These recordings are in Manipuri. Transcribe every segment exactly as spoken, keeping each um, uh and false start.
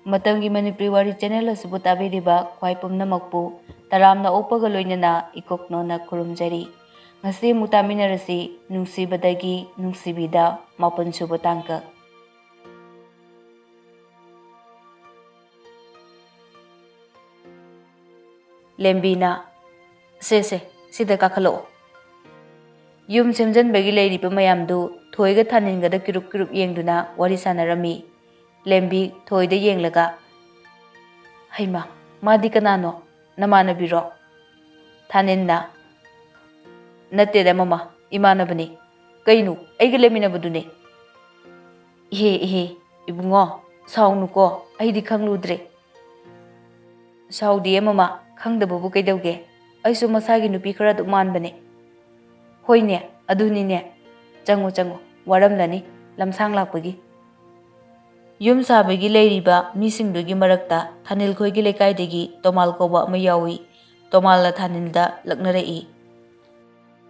ꯃꯇꯝꯒꯤ ꯃꯅꯤꯄꯨꯔꯤ ꯋꯥꯔꯤ ꯆꯦꯅꯦꯜ ꯑꯁꯤꯕꯨ ꯇꯥꯕꯤꯔꯤꯕ ꯈ꯭ꯋꯥꯏ ꯄꯨꯝꯅꯃꯛꯄꯨ ꯇꯔꯥꯝꯅ ꯑꯣꯛꯄꯒ ꯂꯣꯏꯅꯅ ꯏꯀꯣꯛꯅꯣꯅ ꯈꯨꯔꯨꯝꯖꯔꯤ꯫ ꯉꯁꯤ ꯑꯃꯨꯛ ꯇꯥꯃꯤꯟꯅꯔꯁꯤ, ꯅꯨꯡꯁꯤꯕꯗꯒꯤ ꯅꯨꯡꯁꯤꯕꯤꯗ, ꯃꯥꯄꯟ ꯁꯨꯕ ꯇꯥꯡꯀꯛ꯫ ꯂꯦꯝꯕꯤꯅ, "ꯁꯦ, ꯁꯦ, ꯁꯤꯗ ꯀꯥꯈꯠꯂꯛꯑꯣ꯫" ꯌꯨꯝ ꯁꯦꯝꯖꯤꯟꯕꯒꯤ ꯂꯩꯔꯤꯕ ꯃꯌꯥꯝꯗꯨ ꯊꯣꯏꯒ ꯊꯥꯅꯤꯟꯒꯗ ꯀꯤꯔꯨꯞ ꯀꯤꯔꯨꯞ ꯌꯦꯡꯗꯨꯅ ꯋꯥꯔꯤ ꯁꯥꯟꯅꯔꯝꯃꯤ꯫ ꯂꯦꯝꯕꯤ ꯊꯣꯏꯗ ꯌꯦꯡꯂꯒ, "ꯍꯩꯃꯥ, ꯃꯥꯗꯤ ꯀꯅꯥꯅꯣ? ꯅꯃꯥꯟꯅꯕꯤꯔꯣ?" ꯊꯥꯅꯤꯟꯅ, "ꯅꯠꯇꯦꯗ ꯃꯃꯥ, ꯏꯃꯥꯟꯅꯕꯅꯤ꯫ ꯀꯩꯅꯣ, ꯑꯩꯒ ꯂꯩꯃꯤꯟꯅꯕꯗꯨꯅꯦ꯫" "ꯏꯍꯦ, ꯏꯍꯦ, ꯏꯕꯨꯡꯉꯣ, ꯁꯥꯎꯅꯨꯀꯣ, ꯑꯩꯗꯤ ꯈꯪꯂꯨꯗ꯭ꯔꯦ꯫" "ꯁꯥꯎꯗꯤꯌꯦ ꯃꯃꯥ, ꯈꯪꯗꯕꯕꯨ ꯀꯩꯗꯧꯒꯦ? ꯑꯩꯁꯨ ꯃꯁꯥꯒꯤ ꯅꯨꯄꯤ ꯈꯔ ꯑꯗꯨꯝ ꯃꯥꯟꯕꯅꯦ꯫" "ꯍꯣꯏꯅꯦ, ꯑꯗꯨꯅꯤꯅꯦ꯫ ꯆꯪꯉꯨ, ꯆꯪꯉꯨ, ꯋꯥꯔꯝꯂꯅꯤ ꯂꯝꯁꯥꯡ ꯂꯥꯛꯄꯒꯤ꯫" ꯌꯨꯝ ꯁꯥꯕꯒꯤ ꯂꯩꯔꯤꯕ ꯃꯤꯁꯤꯡꯗꯨꯒꯤ ꯃꯔꯛꯇ ꯊꯥꯅꯤꯜ ꯈꯣꯏꯒꯤ ꯂꯩꯀꯥꯏꯗꯒꯤ ꯇꯣꯃꯥꯜ ꯀꯧꯕ ꯑꯃ ꯌꯥꯎꯏ꯫ ꯇꯣꯃꯥꯜꯅ ꯊꯥꯅꯤꯜꯗ ꯂꯛꯅꯔꯛꯏ꯫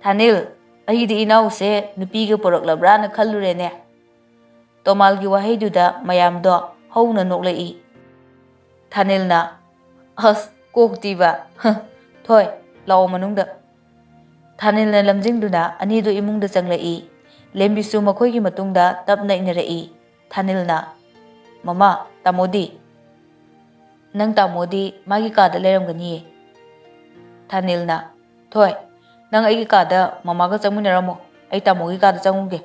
"ꯊꯥꯅꯤꯜ, ꯑꯩꯒꯤꯗꯤ ꯏꯅꯥꯎꯁꯦ ꯅꯨꯄꯤꯒ ꯄꯣꯔꯛꯂꯕ꯭ꯔꯥꯅ ꯈꯜꯂꯨꯔꯦꯅꯦ꯫" ꯇꯣꯃꯥꯜꯒꯤ ꯋꯥꯍꯩꯗꯨꯗ ꯃꯌꯥꯝꯗꯣ ꯍꯧꯅ ꯅꯣꯛꯂꯛꯏ꯫ ꯊꯥꯅꯤꯜꯅ, "ꯑꯁ, ꯀꯣꯛꯇꯤꯕ꯫ ꯍ, ꯊꯣꯏ, ꯂꯥꯛꯑꯣ ꯃꯅꯨꯡꯗ꯫" ꯊꯥꯅꯤꯜꯅ ꯂꯝꯖꯤꯡꯗꯨꯅ ꯑꯅꯤꯗꯨ ꯏꯃꯨꯡꯗ ꯆꯪꯂꯛꯏ꯫ ꯂꯦꯝꯕꯤꯁꯨ ꯃꯈꯣꯏꯒꯤ ꯃꯇꯨꯡꯗ ꯇꯞꯅ ꯏꯟꯅꯔꯛꯏ꯫ ꯊꯥꯅꯤꯜꯅ, "ꯃꯃꯥ, ꯇꯥꯃꯣꯗꯤ?" "ꯅꯪ ꯇꯥꯃꯣꯗꯤ ꯃꯥꯒꯤ ꯀꯥꯗ ꯂꯩꯔꯝꯒꯅꯤꯌꯦ꯫" ꯊꯥꯅꯤꯜꯅ, "ꯊꯣꯏ, ꯅꯪ ꯑꯩꯒꯤ ꯀꯥꯗ ꯃꯃꯥꯒ ꯆꯪꯃꯤꯟꯅꯔꯝꯃꯣ, ꯑꯩ ꯇꯥꯃꯣꯒꯤ ꯀꯥꯗ ꯆꯪꯉꯨꯒꯦ꯫"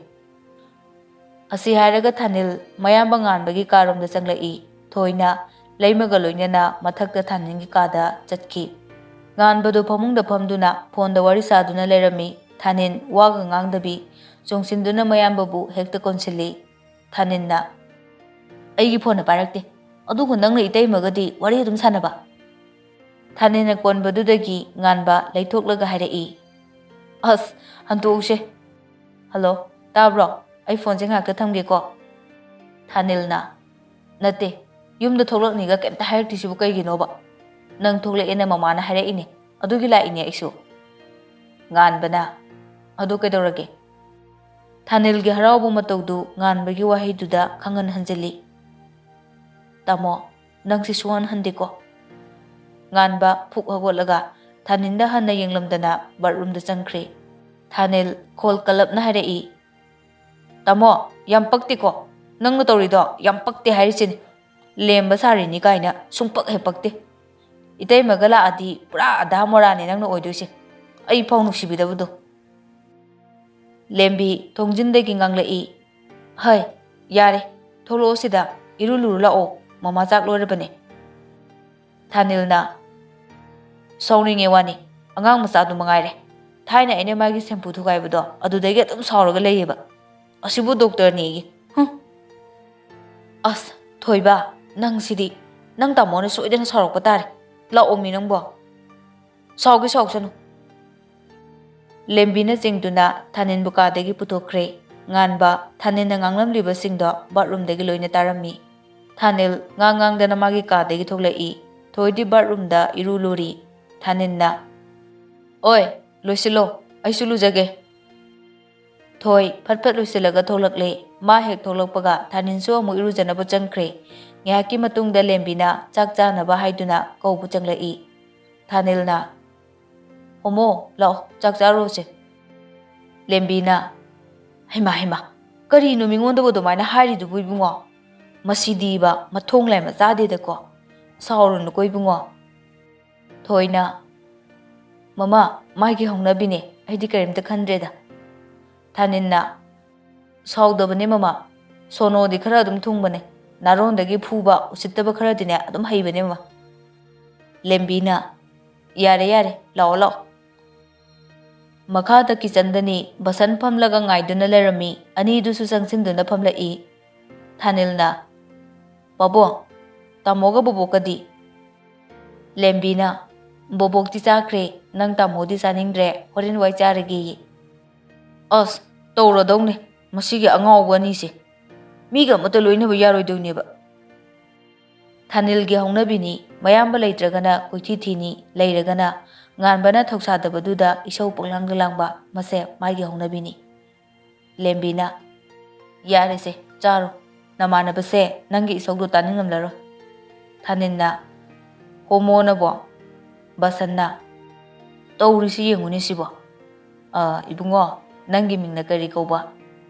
ꯑꯁꯤ ꯍꯥꯏꯔꯒ ꯊꯥꯅꯤꯜ ꯃꯌꯥꯝꯕ ꯉꯥꯟꯕꯒꯤ ꯀꯥꯔꯣꯝꯗ ꯆꯪꯂꯛꯏ꯫ ꯊꯣꯏꯅ ꯂꯩꯃꯒ ꯂꯣꯏꯅꯅ ꯃꯊꯛꯇ ꯊꯥꯅꯤꯜꯒꯤ ꯀꯥꯗ ꯆꯠꯈꯤ꯫ ꯉꯥꯟꯕꯗꯨ ꯐꯃꯨꯡꯗ ꯐꯝꯗꯨꯅ ꯐꯣꯟꯗ ꯋꯥꯔꯤ ꯁꯥꯗꯨꯅ ꯂꯩꯔꯝꯃꯤ꯫ ꯊꯥꯅꯤꯜ ꯋꯥꯒ ꯉꯥꯡꯗꯕꯤ ꯆꯣꯡꯁꯤꯟꯗꯨꯅ ꯃꯌꯥꯝꯕꯕꯨ ꯍꯦꯛꯇ ꯀꯣꯟꯁꯤꯜꯂꯤ꯫ ꯊꯥꯅꯤꯜꯅ, "ꯑꯩꯒꯤ ꯐꯣꯟꯅ ꯄꯥꯏꯔꯛꯇꯦ, ꯑꯗꯨꯕꯨ ꯅꯪꯅ ꯏꯇꯩꯃꯒꯗꯤ ꯋꯥꯔꯤ ꯑꯗꯨꯝ ꯁꯥꯟꯅꯕ?" ꯊꯥꯅꯤꯜꯅ ꯀꯣꯟꯕꯗꯨꯗꯒꯤ ꯉꯥꯟꯕ ꯂꯩꯊꯣꯛꯂꯒ ꯍꯥꯏꯔꯛꯏ, "ꯑꯁ, ꯍꯟꯇꯣꯛꯎꯁꯦ꯫ ꯍꯜꯂꯣ, ꯇꯥꯕ꯭ꯔꯣ? ꯑꯩ ꯐꯣꯟꯁꯦ ꯉꯥꯏꯍꯥꯛꯇ ꯊꯝꯒꯦꯀꯣ꯫" ꯊꯥꯅꯤꯜꯅ, "ꯅꯠꯇꯦ, ꯌꯨꯝꯗ ꯊꯣꯛꯂꯛꯅꯤꯒ ꯀꯩꯝꯇ ꯍꯥꯏꯔꯛꯇ꯭ꯔꯤꯁꯤꯕꯨ ꯀꯩꯒꯤꯅꯣꯕ? ꯅꯪ ꯊꯣꯛꯂꯛꯑꯦꯅ ꯃꯃꯥꯅ ꯍꯥꯏꯔꯛꯏꯅꯦ, ꯑꯗꯨꯒꯤ ꯂꯥꯛꯏꯅꯦ ꯑꯩꯁꯨ꯫" ꯉꯥꯟꯕꯅ, "ꯑꯗꯨ ꯀꯩꯗꯧꯔꯒꯦ?" ꯊꯥꯅꯤꯜꯒꯤ ꯍꯔꯥꯎꯕ ꯃꯇꯧꯗꯨ ꯉꯥꯟꯕꯒꯤ ꯋꯥꯍꯩꯗꯨꯗ ꯈꯪꯍꯟ ꯍꯟꯖꯤꯜꯂꯤ꯫ "ꯇꯥꯃꯣ, ꯅꯪꯁꯤ ꯁꯨꯡꯍꯟ ꯍꯟꯗꯦꯀꯣ?" ꯉꯥꯟꯕ ꯐꯨꯛ ꯍꯧꯒꯠꯂꯒ ꯊꯥꯅꯤꯜꯗ ꯍꯟꯅ ꯌꯦꯡꯂꯝꯗꯅ ꯕꯥꯠꯔꯨꯝꯗ ꯆꯪꯈ꯭ꯔꯦ꯫ ꯊꯥꯅꯤꯜ ꯈꯣꯜ ꯀꯜꯂꯞꯅ ꯍꯥꯏꯔꯛꯏ, "ꯇꯥꯃꯣ, ꯌꯥꯝ ꯄꯛꯇꯦꯀꯣ꯫ ꯅꯪꯅ ꯇꯧꯔꯤꯗꯣ ꯌꯥꯝ ꯄꯛꯇꯦ ꯍꯥꯏꯔꯤꯁꯤꯅꯤ꯫ ꯂꯦꯝꯕ ꯁꯥꯔꯤꯅꯤ ꯀꯥꯏꯅ ꯁꯨꯡꯄꯛ ꯍꯦꯛ ꯄꯛꯇꯦ꯫ ꯏꯇꯩꯃꯒ ꯂꯥꯛꯑꯗꯤ ꯄꯨꯔꯥ ꯑꯙꯥ ꯃꯣꯔꯥꯅꯦ ꯅꯪꯅ ꯑꯣꯏꯗꯣꯏꯁꯦ꯫ ꯑꯩ ꯐꯥꯎ ꯅꯨꯡꯁꯤꯕꯤꯗꯕꯗꯣ꯫" ꯂꯦꯝꯕꯤ ꯊꯣꯡꯖꯤꯟꯗꯒꯤ ꯉꯥꯡꯂꯛꯏ, "ꯍꯩ, ꯌꯥꯔꯦ, ꯊꯣꯛꯂꯛꯑꯣ ꯁꯤꯗ, ꯏꯔꯨ ꯂꯨꯔꯨ ꯂꯥꯛꯑꯣ, ꯃꯃꯥ ꯆꯥꯛ ꯂꯣꯏꯔꯕꯅꯦ꯫" ꯊꯥꯅꯤꯜꯅ, "ꯁꯥꯎꯅꯤꯡꯉꯦ ꯋꯥꯅꯤ, ꯑꯉꯥꯡ ꯃꯆꯥꯗꯨ ꯃꯉꯥꯏꯔꯦ꯫ ꯊꯥꯏꯅ ꯑꯩꯅ ꯃꯥꯒꯤ ꯁꯦꯝꯄꯨ ꯊꯨꯒꯥꯏꯕꯗꯣ ꯑꯗꯨꯗꯒꯤ ꯑꯗꯨꯝ ꯁꯥꯎꯔꯒ ꯂꯩꯌꯦꯕ꯫ ꯑꯁꯤꯕꯨ ꯗꯣꯛꯇꯔꯅꯦꯌꯦ꯫ ꯍꯨꯝ꯫ ꯑꯁ, ꯊꯣꯏꯕ, ꯅꯪꯁꯤꯗꯤ꯫ ꯅꯪ ꯇꯥꯃꯣꯅ ꯁꯣꯏꯗꯅ ꯁꯥꯎꯔꯛꯄ ꯇꯥꯔꯦ꯫ ꯂꯥꯛꯑꯣꯃꯤ ꯅꯪꯕꯣ꯫ ꯁꯥꯎꯒꯦ ꯁꯥꯎꯁꯅꯨ꯫" ꯂꯦꯝꯕꯤꯅ ꯆꯤꯡꯗꯨꯅ ꯊꯥꯅꯤꯜꯕꯨ ꯀꯥꯗꯒꯤ ꯄꯨꯊꯣꯛꯈ꯭ꯔꯦ꯫ ꯉꯥꯟꯕ ꯊꯥꯅꯤꯜꯅ ꯉꯥꯡꯂꯝꯂꯤꯕꯁꯤꯡꯗꯣ ꯕꯥꯠꯔꯨꯝꯗꯒꯤ ꯂꯣꯏꯅ ꯇꯥꯔꯝꯃꯤ꯫ ꯊꯥꯅꯤꯜ ꯉꯥꯡ ꯉꯥꯡꯗꯅ ꯃꯥꯒꯤ ꯀꯥꯗꯒꯤ ꯊꯣꯛꯂꯛꯏ꯫ ꯊꯣꯏꯗꯤ ꯕꯥꯠꯔꯨꯝꯗ ꯏꯔꯨ ꯂꯨꯔꯤ꯫ ꯊꯥꯅꯤꯜꯅ, "ꯑꯣꯏ, ꯂꯣꯏꯁꯤꯜꯂꯣ, ꯑꯩꯁꯨ ꯂꯨꯖꯒꯦ꯫" ꯊꯣꯏ ꯐꯠ ꯐꯠ ꯂꯣꯏꯁꯤꯜꯂꯒ ꯊꯣꯛꯂꯛꯂꯦ꯫ ꯃꯥ ꯍꯦꯛ ꯊꯣꯛꯂꯛꯄꯒ ꯊꯥꯅꯤꯜꯁꯨ ꯑꯃꯨꯛ ꯏꯔꯨꯖꯅꯕ ꯆꯪꯈ꯭ꯔꯦ꯫ ꯉꯥꯏꯍꯥꯛꯀꯤ ꯃꯇꯨꯡꯗ ꯂꯦꯝꯕꯤꯅ ꯆꯥꯛ ꯆꯥꯅꯕ ꯍꯥꯏꯗꯨꯅ ꯀꯧꯕ ꯆꯪꯂꯛꯏ꯫ ꯊꯥꯅꯤꯜꯅ, "ꯍꯣꯃꯣ, ꯂꯥꯛꯑꯣ, ꯆꯥꯛ ꯆꯥꯔꯨꯔꯁꯦ꯫" ꯂꯦꯝꯕꯤꯅ, "ꯍꯩꯃꯥ, ꯍꯩꯃꯥ, ꯀꯔꯤꯅꯣ ꯃꯤꯉꯣꯟꯗꯕꯨ ꯑꯗꯨꯃꯥꯏꯅ ꯍꯥꯏꯔꯤꯗꯨꯕꯨ ꯏꯕꯨꯡꯉꯣ? ꯃꯁꯤꯗꯤꯕ ꯃꯊꯣꯡ ꯂꯥꯏꯃ ꯆꯥꯗꯦꯗꯀꯣ꯫ ꯁꯥꯎꯔꯨꯅꯨꯀꯣ ꯏꯕꯨꯡꯉꯣ꯫" ꯊꯣꯏꯅ, "ꯃꯃꯥ, ꯃꯥꯒꯤ ꯍꯧꯅꯕꯤꯅꯦ, ꯑꯩꯗꯤ ꯀꯔꯤꯝꯇ ꯈꯟꯗ꯭ꯔꯦꯗ꯫" ꯊꯥꯅꯤꯜꯅ, "ꯁꯥꯎꯗꯕꯅꯦ ꯃꯃꯥ, ꯁꯣꯅꯣꯗꯤ ꯈꯔ ꯑꯗꯨꯝ ꯊꯨꯡꯕꯅꯦ, ꯅꯥꯔꯣꯟꯗꯒꯤ ꯐꯨꯕ ꯎꯁꯤꯠꯇꯕ ꯈꯔꯗꯤꯅꯦ ꯑꯗꯨꯝ ꯍꯩꯕꯅꯦ ꯃꯃꯥ꯫" ꯂꯦꯝꯕꯤꯅ, "ꯌꯥꯔꯦ ꯌꯥꯔꯦ, ꯂꯥꯛꯑꯣ ꯂꯥꯛꯑꯣ꯫" ꯃꯈꯥꯗ ꯀꯤꯆꯟꯗꯅꯤ ꯕꯁꯟ ꯐꯝꯂꯒ ꯉꯥꯏꯗꯨꯅ ꯂꯩꯔꯝꯃꯤ꯫ ꯑꯅꯤꯗꯨꯁꯨ ꯆꯪꯁꯤꯟꯗꯨꯅ ꯐꯝꯂꯛꯏ꯫ ꯊꯥꯅꯤꯜꯅ, "ꯄꯥꯕꯣ, ꯇꯥꯃꯣꯒ ꯕꯣꯕꯣꯛꯀꯗꯤ?" ꯂꯦꯝꯕꯤꯅ, "ꯕꯣꯕꯣꯛꯇꯤ ꯆꯥꯈ꯭ꯔꯦ, ꯅꯪ ꯇꯥꯃꯣꯗꯤ ꯆꯥꯅꯤꯡꯗ꯭ꯔꯦ, ꯍꯣꯔꯦꯟ ꯋꯥꯏ ꯆꯥꯔꯒꯦꯌꯦ꯫" ꯑꯁ, ꯇꯧꯔꯗꯧꯅꯦ ꯃꯁꯤꯒꯤ ꯑꯉꯥꯎꯕ ꯑꯅꯤꯁꯦ꯫ ꯃꯤꯒ ꯑꯃꯠꯇ ꯂꯣꯏꯅꯕ ꯌꯥꯔꯣꯏꯗꯧꯅꯦꯕ꯫ ꯊꯥꯅꯤꯜꯒꯤ ꯍꯧꯅꯕꯤꯅꯤ, ꯃꯌꯥꯝꯕ ꯂꯩꯇ꯭ꯔꯒꯅ ꯀꯣꯏꯊꯤ ꯊꯤꯅꯤ, ꯂꯩꯔꯒꯅ ꯉꯥꯟꯕꯅ ꯊꯧꯁꯥꯗꯕꯗꯨꯗ ꯏꯁꯧ ꯄꯪꯂꯥꯡꯗ ꯂꯥꯡꯕ, ꯃꯁꯦ ꯃꯥꯒꯤ ꯍꯧꯅꯕꯤꯅꯤ꯫ ꯂꯦꯝꯕꯤꯅ, "ꯌꯥꯔꯦꯁꯦ, ꯆꯥꯔꯣ꯫ ꯅꯃꯥꯟꯅꯕꯁꯦ ꯅꯪꯒꯤ ꯏꯁꯧꯗꯣ ꯇꯥꯅꯤꯡꯉꯝꯂꯔꯣꯏ꯫ ꯊꯥꯅꯤꯜꯅ, "ꯍꯣꯃꯣꯅꯕꯣ?" ꯕꯁꯟꯅ, "ꯇꯧꯔꯤꯁꯤ ꯌꯦꯡꯉꯨꯅꯦ ꯁꯤꯕꯣ꯫ ꯑ, ꯏꯕꯨꯡꯉꯣ, ꯅꯪꯒꯤ ꯃꯤꯡꯅ ꯀꯔꯤ ꯀꯧꯕ?"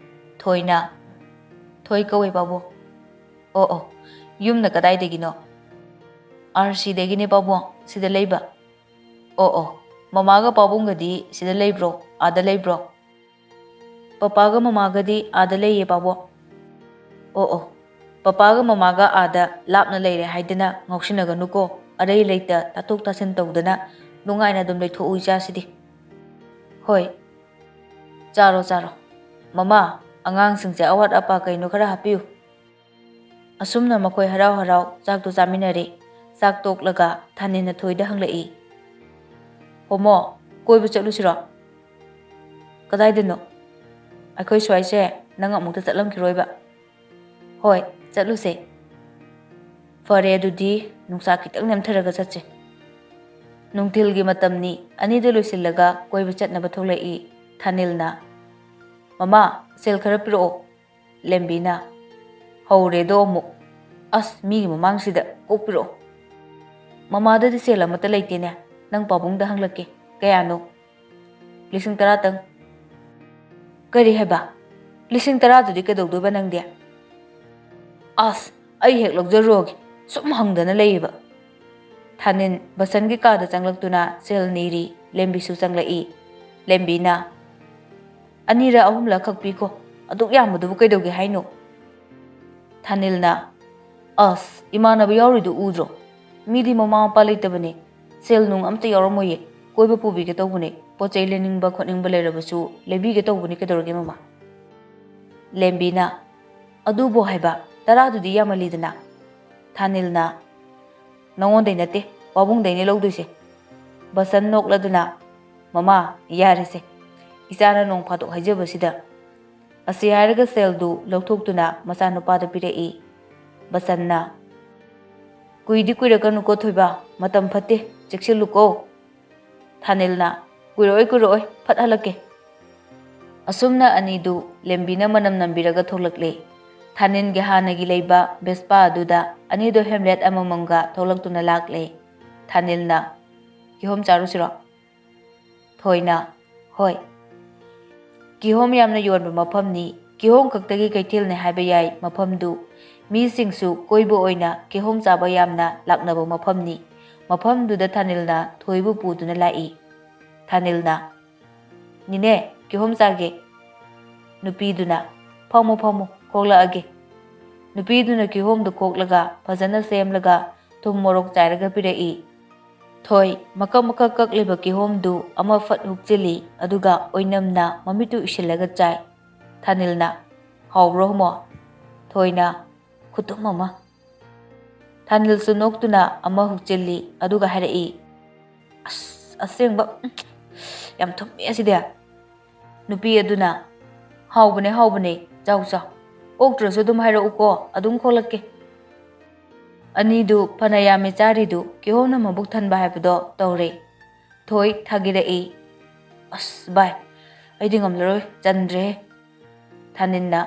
ꯊꯣꯏꯅ, "ꯊꯣꯏ ꯀꯧꯋꯦ ꯄꯥꯕꯨꯡ"꯫ "ꯑꯣ ꯑꯣ, ꯌꯨꯝꯅ ꯀꯗꯥꯏꯗꯒꯤꯅꯣ?" "ꯑꯥꯔ ꯁꯤꯗꯒꯤꯅꯦ ꯄꯥꯕꯨꯡ, ꯁꯤꯗ ꯂꯩꯕ"꯫ "ꯑꯣ ꯑꯣ, ꯃꯃꯥꯒ ꯄꯥꯕꯨꯡꯒꯗꯤ ꯁꯤꯗ ꯂꯩꯕ꯭ꯔꯣ, ꯑꯥꯗ ꯂꯩꯕ꯭ꯔꯣ?" "ꯄꯄꯥꯒ ꯃꯃꯥꯒꯗꯤ ꯑꯥꯗ ꯂꯩꯌꯦ ꯄꯥꯕꯨꯡ"꯫ "ꯑꯣ ꯑꯣ, ꯄꯄꯥꯒ ꯃꯃꯥꯒ ꯑꯥꯗ ꯂꯥꯞꯅ ꯂꯩꯔꯦ ꯍꯥꯏꯗꯅ ꯉꯥꯎꯁꯤꯟꯅꯒꯅꯨꯀꯣ, ꯑꯔꯩ ꯂꯩꯇ ꯇꯥꯊꯣꯛ ꯇꯥꯁꯤꯟ ꯇꯧꯗꯅ ꯅꯨꯡꯉꯥꯏꯅ ꯑꯗꯨꯝ ꯂꯩꯊꯣꯛꯎ ꯏꯆꯥꯁꯤꯗꯤ"꯫ "ꯍꯣꯏ, ꯆꯥꯔꯣ ꯆꯥꯔꯣ꯫ ꯃꯃꯥ, ꯑꯉꯥꯡꯁꯤꯡꯁꯦ ꯑꯋꯥꯠ ꯑꯄꯥ ꯀꯩꯅꯣ ꯈꯔ ꯍꯥꯞꯄꯤꯌꯨ"꯫ ꯑꯁꯨꯝꯅ ꯃꯈꯣꯏ ꯍꯔꯥꯎ ꯍꯔꯥꯎ ꯆꯥꯛꯇꯨ ꯆꯥꯃꯤꯟꯅꯔꯦ꯫ ꯆꯥꯛ ꯇꯣꯛꯂꯒ ꯊꯥꯅꯤꯜꯅ ꯊꯣꯏꯗ ꯍꯪꯂꯛꯏ, "ꯍꯣꯃꯣ, ꯀꯣꯏꯕ ꯆꯠꯂꯨꯁꯤꯔꯣ?" "ꯀꯗꯥꯏꯗꯅꯣ?" "ꯑꯩꯈꯣꯏ ꯁ꯭ꯋꯥꯏꯁꯦ ꯅꯪ ꯑꯃꯨꯛꯇ ꯆꯠꯂꯝꯈꯤꯔꯣꯏꯕ"꯫ "ꯍꯣꯏ, ꯆꯠꯂꯨꯁꯦ"꯫ "ꯐꯔꯦ, ꯑꯗꯨꯗꯤ ꯅꯨꯡꯁꯥ ꯈꯤꯇꯪ ꯅꯦꯝꯊꯔꯒ ꯆꯠꯁꯦ"꯫ ꯅꯨꯡꯊꯤꯜꯒꯤ ꯃꯇꯝꯅꯤ꯫ ꯑꯅꯤꯗꯨ ꯂꯣꯏꯁꯤꯜꯂꯒ ꯀꯣꯏꯕ ꯆꯠꯅꯕ ꯊꯣꯛꯂꯛꯏ꯫ ꯊꯥꯅꯤꯜꯅ, "ꯃꯃꯥ, ꯁꯦꯜ ꯈꯔ ꯄꯤꯔꯛꯑꯣ"꯫ ꯂꯦꯝꯕꯤꯅ, "ꯍꯧꯔꯦꯗꯣ ꯑꯃꯨꯛ꯫ ꯑꯁ, ꯃꯤꯒꯤ ꯃꯃꯥꯡꯁꯤꯗ ꯀꯣꯛ ꯄꯤꯔꯛꯑꯣ"꯫ "ꯃꯃꯥꯗꯗꯤ ꯁꯦꯜ ꯑꯃꯠꯇ ꯂꯩꯇꯦꯅꯦ꯫ ꯅꯪ ꯄꯥꯕꯨꯡꯗ ꯍꯪꯂꯛꯀꯦ꯫ ꯀꯌꯥꯅꯣ?" "ꯂꯤꯁꯤꯡ ꯇꯔꯥꯇꯪ"꯫ "ꯀꯔꯤ ꯍꯥꯏꯕ? ꯂꯤꯁꯤꯡ ꯇꯔꯥꯗꯨꯗꯤ ꯀꯩꯗꯧꯗꯣꯏꯕ ꯅꯪꯗꯤ?" "ꯑꯁ, ꯑꯩ ꯍꯦꯛ ꯂꯧꯖꯔꯨꯔꯒꯦ꯫ ꯁꯨꯝ ꯍꯪꯗꯅ ꯂꯩꯌꯦꯕ"꯫ ꯊꯥꯅꯤꯜ ꯕꯁꯟꯒꯤ ꯀꯥꯗ ꯆꯪꯂꯛꯇꯨꯅ ꯁꯦꯜ ꯅꯤꯔꯤ꯫ ꯂꯦꯝꯕꯤꯁꯨ ꯆꯪꯂꯛꯏ꯫ ꯂꯦꯝꯕꯤꯅ, "ꯑꯅꯤꯔ ꯑꯍꯨꯝꯂ ꯈꯛ ꯄꯤꯈꯣ꯫ ꯑꯗꯨꯛ ꯌꯥꯝꯕꯗꯨꯕꯨ ꯀꯩꯗꯧꯒꯦ ꯍꯥꯏꯅꯣ?" ꯊꯥꯅꯤꯜꯅ, "ꯑꯁ, ꯏꯃꯥꯟꯅꯕ ꯌꯥꯎꯔꯤꯗꯨ ꯎꯗ꯭ꯔꯣ? ꯃꯤꯗꯤ ꯃꯃꯥ ꯃꯄꯥ ꯂꯩꯇꯕꯅꯦ꯫ ꯁꯦꯜ ꯅꯨꯡ ꯑꯝꯇ ꯌꯥꯎꯔꯝꯃꯣꯏꯌꯦ꯫ ꯀꯣꯏꯕ ꯄꯨꯕꯤꯒꯦ ꯇꯧꯕꯅꯦ꯫ ꯄꯣꯠ ꯆꯩ ꯂꯩꯅꯤꯡꯕ ꯈꯣꯠꯅꯤꯡꯕ ꯂꯩꯔꯕꯁꯨ ꯂꯩꯕꯤꯒꯦ ꯇꯧꯕꯅꯦ꯫ ꯀꯩꯗꯧꯔꯒꯦ ꯃꯃꯥ?" ꯂꯦꯝꯕꯤꯅ, "ꯑꯗꯨꯕꯨ ꯍꯥꯏꯕ, ꯇꯔꯥꯗꯨꯗꯤ ꯌꯥꯝꯃꯜꯂꯤꯗꯅ"꯫ ꯊꯥꯅꯤꯜꯅ, "ꯅꯉꯣꯟꯗꯩ ꯅꯠꯇꯦ, ꯄꯥꯕꯨꯡꯗꯩꯅꯦ ꯂꯧꯗꯣꯏꯁꯦ"꯫ ꯕꯁꯟ ꯅꯣꯛꯂꯗꯨꯅ, "ꯃꯃꯥ, ꯌꯥꯔꯦꯁꯦ꯫ ꯏꯆꯥꯅ ꯅꯣꯡ ꯐꯥꯗꯣꯛ ꯍꯥꯏꯖꯕꯁꯤꯗ"꯫ ꯑꯁꯤ ꯍꯥꯏꯔꯒ ꯁꯦꯜꯗꯨ ꯂꯧꯊꯣꯛꯇꯨꯅ ꯃꯆꯥꯅꯨꯄꯥꯗ ꯄꯤꯔꯛꯏ꯫ ꯕꯁꯟꯅ, "ꯀꯨꯏꯗꯤ ꯀꯨꯏꯔꯛꯀꯅꯨꯀꯣ ꯊꯣꯏꯕ, ꯃꯇꯝ ꯐꯠꯇꯦ, ꯆꯦꯛꯁꯤꯜꯂꯨꯀꯣ"꯫ ꯊꯥꯅꯤꯜꯅ, "ꯀꯨꯏꯔꯛꯑꯣꯏ, ꯀꯨꯏꯔꯛꯑꯣꯏ, ꯐꯠ ꯍꯜꯂꯛꯀꯦ"꯫ ꯑꯁꯨꯝꯅ ꯑꯅꯤꯗꯨ ꯂꯦꯝꯕꯤꯅ ꯃꯅꯝ ꯅꯝꯕꯤꯔꯒ ꯊꯣꯛꯂꯛꯂꯦ꯫ ꯊꯥꯅꯤꯜꯒꯤ ꯍꯥꯟꯅꯒꯤ ꯂꯩꯕ ꯚꯦꯁꯄꯥ ꯑꯗꯨꯗ ꯑꯅꯤꯗꯣ ꯍꯦꯝꯂꯦꯠ ꯑꯃꯃꯝꯒ ꯊꯣꯛꯂꯛꯇꯨꯅ ꯂꯥꯛꯂꯦ꯫ ꯊꯥꯅꯤꯜꯅ, "ꯀꯤꯍꯣꯝ ꯆꯥꯔꯨꯁꯤꯔꯣ?" ꯊꯣꯏꯅ, "ꯍꯣꯏ꯫ ꯀꯤꯍꯣꯝ ꯌꯥꯝꯅ ꯌꯣꯟꯕ ꯃꯐꯝꯅꯤ꯫ ꯀꯤꯍꯣꯝ ꯈꯛꯇꯒꯤ ꯀꯩꯊꯦꯜꯅꯤ ꯍꯥꯏꯕ ꯌꯥꯏ ꯃꯐꯝꯗꯨ꯫ ꯃꯤꯁꯤꯡꯁꯨ ꯀꯣꯏꯕ ꯑꯣꯏꯅ ꯀꯤꯍꯣꯝ ꯆꯥꯕ ꯌꯥꯝꯅ ꯂꯥꯛꯅꯕ ꯃꯐꯝꯅꯤ꯫" ꯃꯐꯝꯗꯨꯗ ꯊꯥꯅꯤꯜꯅ ꯊꯣꯏꯕꯨ ꯄꯨꯗꯨꯅ ꯂꯥꯛꯏ꯫ ꯊꯥꯅꯤꯜꯅ, "ꯅꯤꯅꯦ, ꯀꯤꯍꯣꯝ ꯆꯥꯒꯦ꯫" ꯅꯨꯄꯤꯗꯨꯅ, "ꯐꯝꯃꯨ, ꯐꯝꯃꯨ, ꯈꯣꯛꯂꯛꯑꯒꯦ꯫" ꯅꯨꯄꯤꯗꯨꯅ ꯀꯤꯍꯣꯝꯗꯨ ꯈꯣꯛꯂꯒ ꯐꯖꯅ ꯁꯦꯝꯂꯒ ꯊꯨꯝ ꯃꯣꯔꯣꯛ ꯆꯥꯏꯔꯒ ꯄꯤꯔꯛꯏ꯫ ꯊꯣꯏ ꯃꯀꯛ ꯃꯀꯛ ꯀꯛꯂꯤꯕ ꯀꯤꯍꯣꯝꯗꯨ ꯑꯃ ꯐꯠ ꯍꯨꯛꯆꯤꯜꯂꯤ, ꯑꯗꯨꯒ ꯑꯣꯏꯅꯝꯅ ꯃꯃꯤꯠꯇꯨ ꯎꯏꯁꯤꯜꯂꯒ ꯆꯥꯏ꯫ ꯊꯥꯅꯤꯜꯅ, "ꯍꯥꯎꯕ꯭ꯔꯣ ꯍꯨꯃꯣ?" ꯊꯣꯏꯅ, "ꯈꯨꯇꯨꯝ ꯑꯃ꯫" ꯊꯥꯅꯤꯜꯁꯨ ꯅꯣꯛꯇꯨꯅ ꯑꯃ ꯍꯨꯛꯆꯤꯜꯂꯤ, ꯑꯗꯨꯒ ꯍꯥꯏꯔꯛꯏ, "ꯑꯁ, ꯑꯁꯦꯡꯕ, ꯎꯝ, ꯌꯥꯝ ꯊꯨꯝꯃꯦ ꯑꯁꯤꯗꯤ꯫" ꯅꯨꯄꯤ ꯑꯗꯨꯅ, "ꯍꯥꯎꯕꯅꯦ, ꯍꯥꯎꯕꯅꯦ, ꯆꯥꯎ, ꯆꯥꯎ꯫ ꯑꯣꯛꯇ꯭ꯔꯁꯨ ꯑꯗꯨꯝ ꯍꯥꯏꯔꯛꯎꯀꯣ, ꯑꯗꯨꯝ ꯈꯣꯛꯂꯛꯀꯦ꯫" ꯑꯅꯤꯗꯨ ꯐꯅ ꯌꯥꯝꯃꯦ ꯆꯥꯔꯤꯗꯨ, ꯀꯤꯍꯣꯝꯅ ꯃꯕꯨꯛ ꯊꯟꯕ ꯍꯥꯏꯕꯗꯣ ꯇꯧꯔꯦ꯫ ꯊꯣꯏ ꯊꯥꯒꯤꯔꯛꯏ, "ꯑꯁ ꯚꯥꯏ, ꯑꯩꯗꯤ ꯉꯝꯂꯔꯣꯏ, ꯆꯟꯗ꯭ꯔꯦꯍꯦ꯫" ꯊꯥꯅꯤꯜꯅ,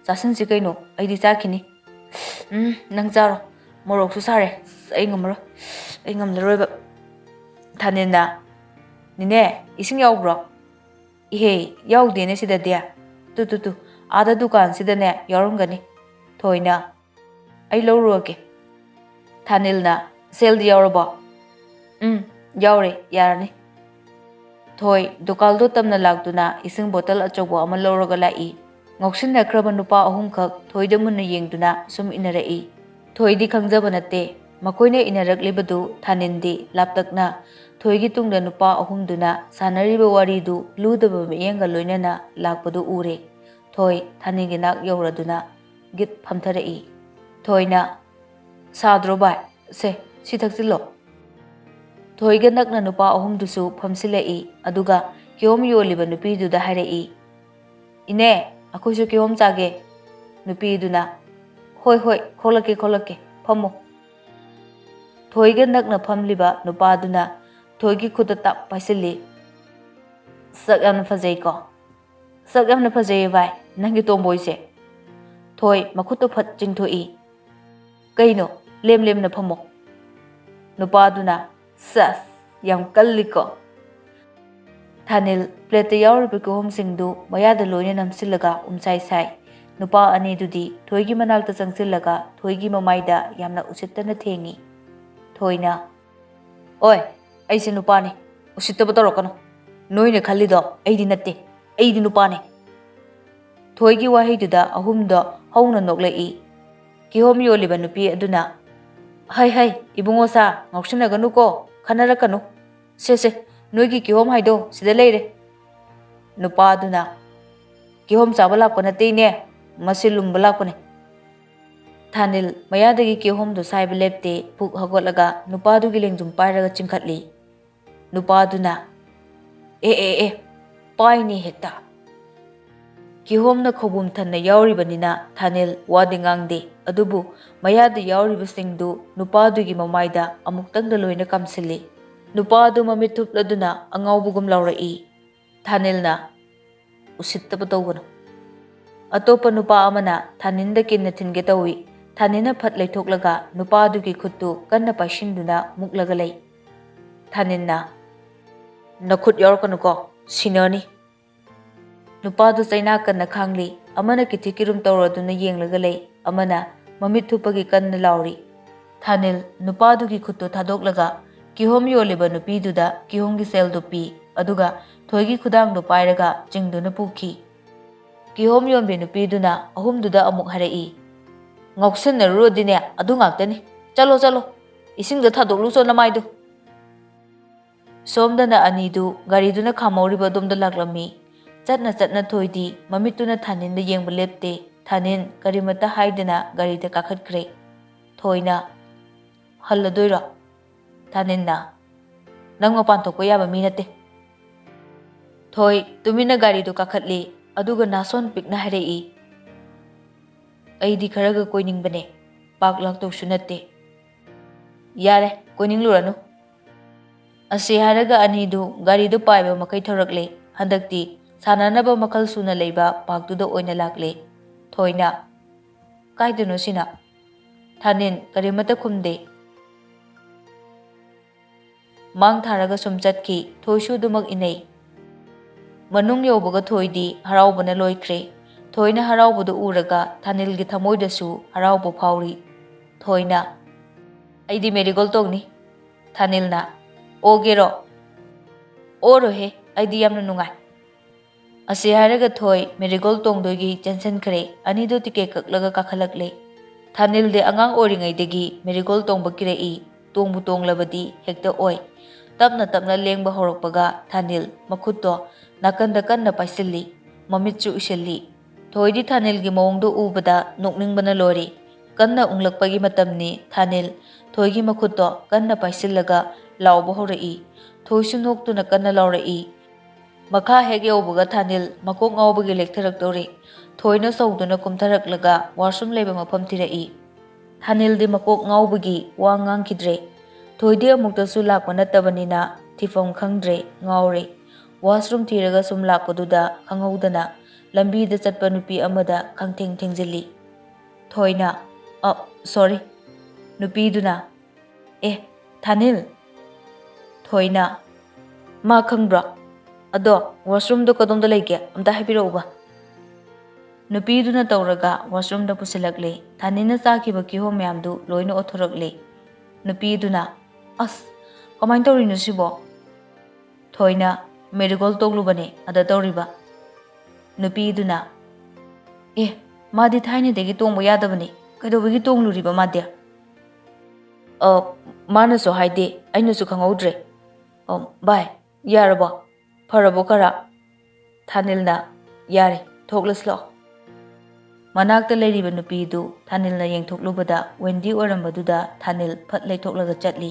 "ꯆꯥꯁꯤꯟꯁꯤ ꯀꯩꯅꯣ, ꯑꯩꯗꯤ ꯆꯥꯈꯤꯅꯤ꯫" "ꯎꯝ, ꯅꯪ ꯆꯥꯔꯣ, ꯃꯣꯔꯣꯛꯁꯨ ꯁꯥꯔꯦ꯫ ꯑꯁ, ꯑꯩ ꯉꯝꯃꯔꯣꯏ, ꯑꯩ ꯉꯝꯂꯔꯣꯏꯕ꯫" ꯊꯥꯅꯤꯜꯅ, "ꯅꯤꯅꯦ, ꯏꯁꯤꯡ ꯌꯥꯎꯕ꯭ꯔꯣ?" "ꯏꯍꯦ, ꯌꯥꯎꯗꯦꯅꯦ ꯁꯤꯗꯗꯤ꯫" "ꯇꯨ, ꯇꯨ, ꯇꯨ, ꯑꯥꯗ ꯗꯨꯀꯥꯟꯁꯤꯗꯅꯦ ꯌꯥꯎꯔꯝꯒꯅꯤ꯫" ꯊꯣꯏꯅ, "ꯑꯩ ꯂꯧꯔꯨꯔꯒꯦ꯫" ꯊꯥꯅꯤꯜꯅ, "ꯁꯦꯜꯗꯤ ꯌꯥꯎꯔꯕꯣ?" "ꯎꯝ, ꯌꯥꯎꯔꯦ, ꯌꯥꯔꯅꯤ꯫" ꯊꯣꯏ ꯗꯨꯀꯥꯜꯗꯣ ꯇꯝꯅ ꯂꯥꯛꯇꯨꯅ ꯏꯁꯤꯡ ꯕꯣꯇꯜ ꯑꯆꯧꯕ ꯑꯃ ꯂꯧꯔꯒ ꯂꯥꯛꯏ꯫ ꯉꯥꯎꯁꯤꯟꯅꯈ꯭ꯔꯕ ꯅꯨꯄꯥ ꯑꯍꯨꯝꯈꯛ ꯊꯣꯏꯗ ꯃꯨꯟꯅ ꯌꯦꯡꯗꯨꯅ ꯁꯨꯝ ꯏꯟꯅꯔꯛꯏ꯫ ꯊꯣꯏꯗꯤ ꯈꯪꯖꯕ ꯅꯠꯇꯦ꯫ ꯃꯈꯣꯏꯅ ꯏꯟꯅꯔꯛꯂꯤꯕꯗꯨ ꯊꯥꯅꯤꯜꯗꯤ ꯂꯥꯞꯇꯛꯅ ꯊꯣꯏꯒꯤ ꯇꯨꯡꯗ ꯅꯨꯄꯥ ꯑꯍꯨꯝꯗꯨꯅ ꯁꯥꯟꯅꯔꯤꯕ ꯋꯥꯔꯤꯗꯨ ꯂꯨꯗꯕ ꯃꯤꯠꯌꯦꯡꯒ ꯂꯣꯏꯅꯅ ꯂꯥꯛꯄꯗꯨ ꯎꯔꯦ꯫ ꯊꯣꯏ ꯊꯥꯅꯤꯜꯒꯤ ꯅꯥꯛ ꯌꯧꯔꯗꯨꯅ ꯒꯤꯠ ꯐꯝꯊꯔꯛꯏ꯫ ꯊꯣꯏꯅ, "ꯁꯥꯗ꯭ꯔꯣ ꯚꯥꯏ? ꯁꯦ, ꯁꯤ ꯊꯛꯆꯤꯜꯂꯣ꯫" ꯊꯣꯏꯒ ꯅꯛꯅ ꯅꯨꯄꯥ ꯑꯍꯨꯝꯗꯨꯁꯨ ꯐꯝꯁꯤꯜꯂꯛꯏ, ꯑꯗꯨꯒ ꯀꯤꯍꯣꯝ ꯌꯣꯜꯂꯤꯕ ꯅꯨꯄꯤꯗꯨꯗ ꯍꯥꯏꯔꯛꯏ, "ꯏꯅꯦ, ꯑꯩꯈꯣꯏꯁꯨ ꯀꯤꯍꯣꯝ ꯆꯥꯒꯦ꯫" ꯅꯨꯄꯤꯗꯨꯅ, "ꯍꯣꯏ, ꯍꯣꯏ, ꯈꯣꯛꯂꯛꯀꯦ, ꯈꯣꯛꯂꯛꯀꯦ, ꯐꯝꯃꯣ꯫" ꯊꯣꯏꯒ ꯅꯛꯅ ꯐꯝꯂꯤꯕ ꯅꯨꯄꯥꯗꯨꯅ ꯊꯣꯏꯒꯤ ꯈꯨꯠꯇ ꯇꯞ ꯄꯥꯏꯁꯤꯜꯂꯤ꯫ "ꯁꯛ ꯌꯥꯝꯅ ꯐꯖꯩꯀꯣ?" "ꯁꯛ ꯌꯥꯝꯅ ꯐꯖꯩꯌꯦ ꯚꯥꯏ, ꯅꯪꯒꯤ ꯇꯣꯝꯕꯣꯏꯁꯦ꯫" ꯊꯣꯏ ꯃꯈꯨꯠꯇꯨ ꯐꯠ ꯆꯤꯡꯊꯣꯛꯏ꯫ "ꯀꯩꯅꯣ? ꯂꯦꯝ ꯂꯦꯝꯅ ꯐꯝꯃꯣ꯫" ꯅꯨꯄꯥꯗꯨꯅ, "ꯁꯁ, ꯌꯥꯝ ꯀꯜꯂꯤꯀꯣ꯫" ꯊꯥꯅꯤꯜ ꯄ꯭ꯂꯦꯠꯇ ꯌꯥꯎꯔꯤꯕ ꯀꯤꯍꯣꯝꯁꯤꯡꯗꯨ ꯃꯌꯥꯗ ꯂꯣꯏꯅ ꯅꯝꯁꯤꯜꯂꯒ ꯎꯝꯁꯥꯏ ꯁꯥꯏ꯫ ꯅꯨꯄꯥ ꯑꯅꯤꯗꯨꯗꯤ ꯊꯣꯏꯒꯤ ꯃꯅꯥꯛꯇ ꯆꯪꯁꯤꯜꯂꯒ ꯊꯣꯏꯒꯤ ꯃꯃꯥꯏꯗ ꯌꯥꯝꯅ ꯎꯁꯤꯠꯇꯅ ꯊꯦꯡꯏ꯫ ꯊꯣꯏꯅ, "ꯑꯣꯏ, ꯑꯩꯁꯦ ꯅꯨꯄꯥꯅꯤ, ꯎꯁꯤꯠꯇꯕ ꯇꯧꯔꯛꯀꯅꯨ꯫ ꯅꯣꯏꯅ ꯈꯜꯂꯤꯗꯣ ꯑꯩꯗꯤ ꯅꯠꯇꯦ, ꯑꯩꯗꯤ ꯅꯨꯄꯥꯅꯤ꯫" ꯊꯣꯏꯒꯤ ꯋꯥꯍꯩꯗꯨꯗ ꯑꯍꯨꯝꯗꯣ ꯍꯧꯅ ꯅꯣꯛꯂꯛꯏ꯫ ꯀꯤꯍꯣꯝ ꯌꯣꯜꯂꯤꯕ ꯅꯨꯄꯤ ꯑꯗꯨꯅ, "ꯍꯩ ꯍꯩ, ꯏꯕꯨꯡꯉꯣ ꯁꯥ, ꯉꯥꯎꯁꯤꯟꯅꯒꯅꯨꯀꯣ, ꯈꯟꯅꯔꯛꯀꯅꯨ꯫ ꯁꯦ ꯁꯦ, ꯅꯣꯏꯒꯤ ꯀꯤꯍꯣꯝ ꯍꯥꯏꯗꯣ ꯁꯤꯗ ꯂꯩꯔꯦ꯫" ꯅꯨꯄꯥꯗꯨꯅ, "ꯀꯤꯍꯣꯝ ꯆꯥꯕ ꯂꯥꯛꯄ ꯅꯠꯇꯦꯅꯦ, ꯃꯁꯤ ꯂꯨꯝꯕ ꯂꯥꯛꯄꯅꯦ꯫" ꯊꯥꯅꯤꯜ ꯃꯌꯥꯗꯒꯤ ꯀꯤꯍꯣꯝꯗꯨ ꯁꯥꯏꯕ ꯂꯦꯞꯇꯦ, ꯐꯨꯛ ꯍꯧꯒꯠꯂꯒ ꯅꯨꯄꯥꯗꯨꯒꯤ ꯂꯦꯡꯖꯨꯝ ꯄꯥꯏꯔꯒ ꯆꯤꯡꯈꯠꯂꯤ꯫ ꯅꯨꯄꯥꯗꯨꯅ, "ꯑꯦ ꯑꯦ ꯑꯦ, ꯄꯥꯏꯅꯦ ꯍꯦꯛꯇ꯫" ꯀꯤꯍꯣꯝꯅ ꯈꯧꯕꯨꯝ ꯊꯟꯅ ꯌꯥꯎꯔꯤꯕꯅꯤꯅ ꯊꯥꯅꯤꯜ ꯋꯥꯗꯤ ꯉꯥꯡꯗꯦ, ꯑꯗꯨꯕꯨ ꯃꯌꯥꯗ ꯌꯥꯎꯔꯤꯕꯁꯤꯡꯗꯨ ꯅꯨꯄꯥꯗꯨꯒꯤ ꯃꯃꯥꯏꯗ ꯑꯃꯨꯛꯇꯪꯗ ꯂꯣꯏꯅ ꯀꯥꯝꯁꯤꯜꯂꯤ꯫ ꯅꯨꯄꯥꯗꯨ ꯃꯃꯤꯠ ꯊꯨꯞꯂꯗꯨꯅ ꯑꯉꯥꯎꯕꯒꯨꯝ ꯂꯥꯎꯔꯛꯏ꯫ ꯊꯥꯅꯤꯜꯅ, "ꯎꯁꯤꯠꯇꯕ ꯇꯧꯒꯅꯨ꯫" ꯑꯇꯣꯞꯄ ꯅꯨꯄꯥ ꯑꯃꯅ ꯊꯥꯅꯤꯟꯗ ꯀꯤꯟꯅ ꯊꯤꯟꯒꯦ ꯇꯧꯏ꯫ ꯊꯥꯅꯤꯟꯅ ꯐꯠ ꯂꯩꯊꯣꯛꯂꯒ ꯅꯨꯄꯥꯗꯨꯒꯤ ꯈꯨꯠꯇꯨ ꯀꯟꯅ ꯄꯥꯏꯁꯤꯟꯗꯨꯅ ꯃꯨꯛꯂꯒ ꯂꯩ꯫ ꯊꯥꯅꯤꯟꯅ, "ꯅꯈꯨꯠ ꯌꯥꯎꯔꯛꯀꯅꯨꯀꯣ, ꯁꯤꯅꯔꯅꯤ꯫" ꯅꯨꯄꯥꯗꯨ ꯆꯩꯅꯥ ꯀꯟꯅ ꯈꯥꯡꯂꯤ꯫ ꯑꯃꯅ ꯀꯤꯊꯤ ꯀꯤꯔꯨꯝ ꯇꯧꯔꯗꯨꯅ ꯌꯦꯡꯂꯒ ꯂꯩ, ꯑꯃꯅ ꯃꯃꯤꯠ ꯊꯨꯞꯄꯒꯤ ꯀꯟꯅ ꯂꯥꯎꯔꯤ꯫ ꯊꯥꯅꯤꯜ ꯅꯨꯄꯥꯗꯨꯒꯤ ꯈꯨꯠꯇꯨ ꯊꯥꯗꯣꯛꯂꯒ ꯀꯤꯍꯣꯝ ꯌꯣꯜꯂꯤꯕ ꯅꯨꯄꯤꯗꯨꯗ ꯀꯤꯍꯣꯝꯒꯤ ꯁꯦꯜꯗꯨ ꯄꯤ, ꯑꯗꯨꯒ ꯊꯣꯏꯒꯤ ꯈꯨꯗꯥꯡꯗꯨ ꯄꯥꯏꯔꯒ ꯆꯤꯡꯗꯨꯅ ꯄꯨꯈꯤ꯫ ꯀꯤꯍꯣꯝ ꯌꯣꯟꯕꯤ ꯅꯨꯄꯤꯗꯨꯅ ꯑꯍꯨꯝꯗꯨꯗ ꯑꯃꯨꯛ ꯍꯥꯏꯔꯛꯏ, "ꯉꯥꯎꯁꯟꯅꯔꯨꯔꯗꯤꯅꯦ, ꯑꯗꯨ ꯉꯥꯛꯇꯅꯤ꯫ ꯆꯠꯂꯣ, ꯆꯠꯂꯣ, ꯏꯁꯤꯡꯗ ꯊꯥꯗꯣꯛꯂꯨꯆꯣ ꯅꯃꯥꯏꯗꯨ꯫" ꯁꯣꯝꯗꯅ ꯑꯅꯤꯗꯨ ꯒꯥꯔꯤꯗꯨꯅ ꯈꯥꯝꯍꯧꯔꯤꯕ ꯑꯗꯣꯝꯗ ꯂꯥꯛꯂꯝꯃꯤ꯫ ꯆꯠꯅ ꯆꯠꯅ ꯊꯣꯏꯗꯤ ꯃꯃꯤꯠꯇꯨꯅ ꯊꯥꯅꯤꯟꯗ ꯌꯦꯡꯕ ꯂꯦꯞꯇꯦ꯫ ꯊꯥꯅꯤꯟ ꯀꯔꯤꯃꯠꯇ ꯍꯥꯏꯗꯅ ꯒꯥꯔꯤꯗ ꯀꯥꯈꯠꯈ꯭ꯔꯦ꯫ ꯊꯣꯏꯅ, "ꯍꯜꯂꯗꯣꯏꯔꯣ?" ꯊꯥꯅꯤꯟꯅ, "ꯅꯪ ꯃꯄꯥꯟ ꯊꯣꯛꯄ ꯌꯥꯕ ꯃꯤ ꯅꯠꯇꯦ꯫" ꯊꯣꯏ ꯇꯨꯃꯤꯟꯅ ꯒꯥꯔꯤꯗꯨ ꯀꯥꯈꯠꯂꯤ, ꯑꯗꯨꯒ ꯅꯥꯁꯣꯟ ꯄꯤꯛꯅ ꯍꯥꯏꯔꯛꯏ, "ꯑꯩꯗꯤ ꯈꯔꯒ ꯀꯣꯏꯅꯤꯡꯕꯅꯦ, ꯄꯥꯛ ꯂꯥꯛꯇꯧꯁꯨ ꯅꯠꯇꯦ꯫" "ꯌꯥꯔꯦ, ꯀꯣꯏꯅꯤꯡꯂꯨꯔꯅꯨ꯫" ꯑꯁꯤ ꯍꯥꯏꯔꯒ ꯑꯅꯤꯗꯨ ꯒꯥꯔꯤꯗꯨ ꯄꯥꯏꯕ ꯃꯈꯩ ꯊꯧꯔꯛꯂꯦ꯫ ꯍꯟꯗꯛꯇꯤ ꯁꯥꯟꯅꯅꯕ ꯃꯈꯜ ꯁꯨꯅ ꯂꯩꯕ ꯄꯥꯔꯛꯇꯨꯗ ꯑꯣꯏꯅ ꯂꯥꯛꯂꯦ꯫ ꯊꯣꯏꯅ, "ꯀꯥꯏꯗꯅꯣ ꯁꯤꯅ?" ꯊꯥꯅꯤꯜ ꯀꯔꯤꯃꯠꯇ ꯈꯨꯝꯗꯦ꯫ ꯃꯥꯡ ꯊꯥꯔꯒ ꯁꯨꯝ ꯆꯠꯈꯤ꯫ ꯊꯣꯏꯁꯨ ꯑꯗꯨꯃꯛ ꯏꯟꯅꯩ꯫ ꯃꯅꯨꯡ ꯌꯧꯕꯒ ꯊꯣꯏꯗꯤ ꯍꯔꯥꯎꯕꯅ ꯂꯣꯏꯈ꯭ꯔꯦ꯫ ꯊꯣꯏꯅ ꯍꯔꯥꯎꯕꯗꯨ ꯎꯔꯒ ꯊꯥꯅꯤꯜꯒꯤ ꯊꯃꯣꯏꯗꯁꯨ ꯍꯔꯥꯎꯕ ꯐꯥꯎꯔꯤ꯫ ꯊꯣꯏꯅ, "ꯑꯩꯗꯤ ꯃꯦꯔꯤꯒꯣꯜ ꯇꯣꯡꯅꯤ꯫" ꯊꯥꯅꯤꯜꯅ, "ꯑꯣꯒꯦꯔꯣ?" "ꯑꯣꯔꯣꯏꯍꯦ, ꯑꯩꯗꯤ ꯌꯥꯝꯅ ꯅꯨꯡꯉꯥꯏ꯫" ꯑꯁꯤ ꯍꯥꯏꯔꯒ ꯊꯣꯏ ꯃꯦꯔꯤꯒꯣꯜ ꯇꯣꯡꯗꯣꯏꯒꯤ ꯆꯦꯟꯁꯤꯟꯈ꯭ꯔꯦ꯫ ꯑꯅꯤꯗꯨ ꯇꯤꯀꯦꯠ ꯀꯛꯂꯒ ꯀꯥꯈꯠꯂꯛꯂꯦ꯫ ꯊꯥꯅꯤꯜꯗꯤ ꯑꯉꯥꯡ ꯑꯣꯏꯔꯤꯉꯩꯗꯒꯤ ꯃꯦꯔꯤꯒꯣꯜ ꯇꯣꯡꯕ ꯀꯤꯔꯛꯏ꯫ ꯇꯣꯡꯕꯨ ꯇꯣꯡꯂꯕꯗꯤ ꯍꯦꯛꯇ ꯑꯣꯏ꯫ ꯇꯞꯅ ꯇꯞꯅ ꯂꯦꯡꯕ ꯍꯧꯔꯛꯄꯒ ꯊꯥꯅꯤꯜ ꯃꯈꯨꯠꯇꯣ ꯅꯥꯀꯟꯗ ꯀꯟꯅ ꯄꯥꯏꯁꯤꯜꯂꯤ꯫ ꯃꯃꯤꯠꯁꯨ ꯎꯏꯁꯤꯜꯂꯤ꯫ ꯊꯣꯏꯗꯤ ꯊꯥꯅꯤꯜꯒꯤ ꯃꯑꯣꯡꯗꯨ ꯎꯕꯗ ꯅꯣꯛꯅꯤꯡꯕꯅ ꯂꯣꯏꯔꯦ꯫ ꯀꯟꯅ ꯎꯪꯂꯛꯄꯒꯤ ꯃꯇꯝꯅꯤ꯫ ꯊꯥꯅꯤꯜ ꯊꯣꯏꯒꯤ ꯃꯈꯨꯠꯇꯣ ꯀꯟꯅ ꯄꯥꯏꯁꯤꯜꯂꯒ ꯂꯥꯎꯕ ꯍꯧꯔꯛꯏ꯫ ꯊꯣꯏꯁꯨ ꯅꯣꯛꯇꯨꯅ ꯀꯟꯅ ꯂꯥꯎꯔꯛꯏ꯫ ꯃꯈꯥ ꯍꯦꯛ ꯌꯧꯕꯒ ꯊꯥꯅꯤꯜ ꯃꯀꯣꯛ ꯉꯥꯎꯕꯒꯤ ꯂꯦꯛꯊꯔꯛꯇꯧꯔꯦ꯫ ꯊꯣꯏꯅ ꯁꯧꯗꯨꯅ ꯀꯨꯝꯊꯔꯛꯂꯒ ꯋꯥꯁꯔꯨꯝ ꯂꯩꯕ ꯃꯐꯝ ꯊꯤꯔꯛꯏ꯫ ꯊꯥꯅꯤꯜꯗꯤ ꯃꯀꯣꯛ ꯉꯥꯎꯕꯒꯤ ꯋꯥ ꯉꯥꯡꯈꯤꯗ꯭ꯔꯦ꯫ ꯊꯣꯏꯗꯤ ꯑꯃꯨꯛꯇꯁꯨ ꯂꯥꯛꯄ ꯅꯠꯇꯕꯅꯤꯅ ꯊꯤꯐꯝ ꯈꯪꯗ꯭ꯔꯦ, ꯉꯥꯎꯔꯦ꯫ ꯋꯥꯁꯔꯨꯝ ꯊꯤꯔꯒ ꯁꯨꯝ ꯂꯥꯛꯄꯗꯨꯗ ꯈꯪꯍꯧꯗꯅ ꯂꯝꯕꯤꯗ ꯆꯠꯄ ꯅꯨꯄꯤ ꯑꯃꯗ ꯈꯪꯊꯦꯡ ꯊꯦꯡꯖꯤꯜꯂꯤ꯫ ꯊꯣꯏꯅ, "ꯑ, ꯁꯣꯔꯤ꯫" ꯅꯨꯄꯤꯗꯨꯅ, "ꯑꯦ, ꯊꯥꯅꯤꯜ꯫" ꯊꯣꯏꯅ, "ꯃꯥ ꯈꯪꯕ꯭ꯔꯣ? ꯑꯗꯣ ꯋꯥꯁꯔꯨꯝꯗꯣ ꯀꯗꯣꯝꯗ ꯂꯩꯒꯦ? ꯑꯝꯇ ꯍꯥꯏꯕꯤꯔꯛꯎꯕ꯫" ꯅꯨꯄꯤꯗꯨꯅ ꯇꯧꯔꯒ ꯋꯥꯁꯔꯨꯝꯗ ꯄꯨꯁꯤꯜꯂꯛꯂꯦ꯫ ꯊꯥꯅꯤꯜꯅ ꯆꯥꯈꯤꯕ ꯀꯤꯍꯣꯝ ꯃꯌꯥꯝꯗꯨ ꯂꯣꯏꯅ ꯑꯣꯠꯊꯣꯔꯛꯂꯦ꯫ ꯅꯨꯄꯤꯗꯨꯅ, "ꯑꯁ, ꯀꯃꯥꯏꯅ ꯇꯧꯔꯤꯅꯣ ꯁꯤꯕꯣ?" ꯊꯣꯏꯅ, "ꯃꯦꯔꯤꯒꯣꯜ ꯇꯣꯛꯂꯨꯕꯅꯦ, ꯑꯗ ꯇꯧꯔꯤꯕ꯫" ꯅꯨꯄꯤꯗꯨꯅ, "ꯑꯦ, ꯃꯥꯗꯤ ꯊꯥꯏꯅꯗꯒꯤ ꯇꯣꯡꯕ ꯌꯥꯗꯕꯅꯤ, ꯀꯩꯗꯧꯕꯒꯤ ꯇꯣꯡꯂꯨꯔꯤꯕ ꯃꯥꯗꯤ?" "ꯑ, ꯃꯥꯅꯁꯨ ꯍꯥꯏꯗꯦ, ꯑꯩꯅꯁꯨ ꯈꯪꯍꯧꯗ꯭ꯔꯦ꯫ ꯑ, ꯚꯥꯏ, ꯌꯥꯔꯕꯣ? ꯐꯔꯕꯣ ꯈꯔ?" ꯊꯥꯅꯤꯜꯅ, "ꯌꯥꯔꯦ, ꯊꯣꯛꯂꯁꯤ ꯂꯥꯛꯑꯣ꯫" ꯃꯅꯥꯛꯇ ꯂꯩꯔꯤꯕ ꯅꯨꯄꯤꯗꯨ ꯊꯥꯅꯤꯜꯅ ꯌꯦꯡꯊꯣꯛꯂꯨꯕꯗ ꯋꯦꯟꯗꯤ ꯑꯣꯏꯔꯝꯕꯗꯨꯗ ꯊꯥꯅꯤꯜ ꯐꯠ ꯂꯩꯊꯣꯛꯂꯒ ꯆꯠꯂꯤ꯫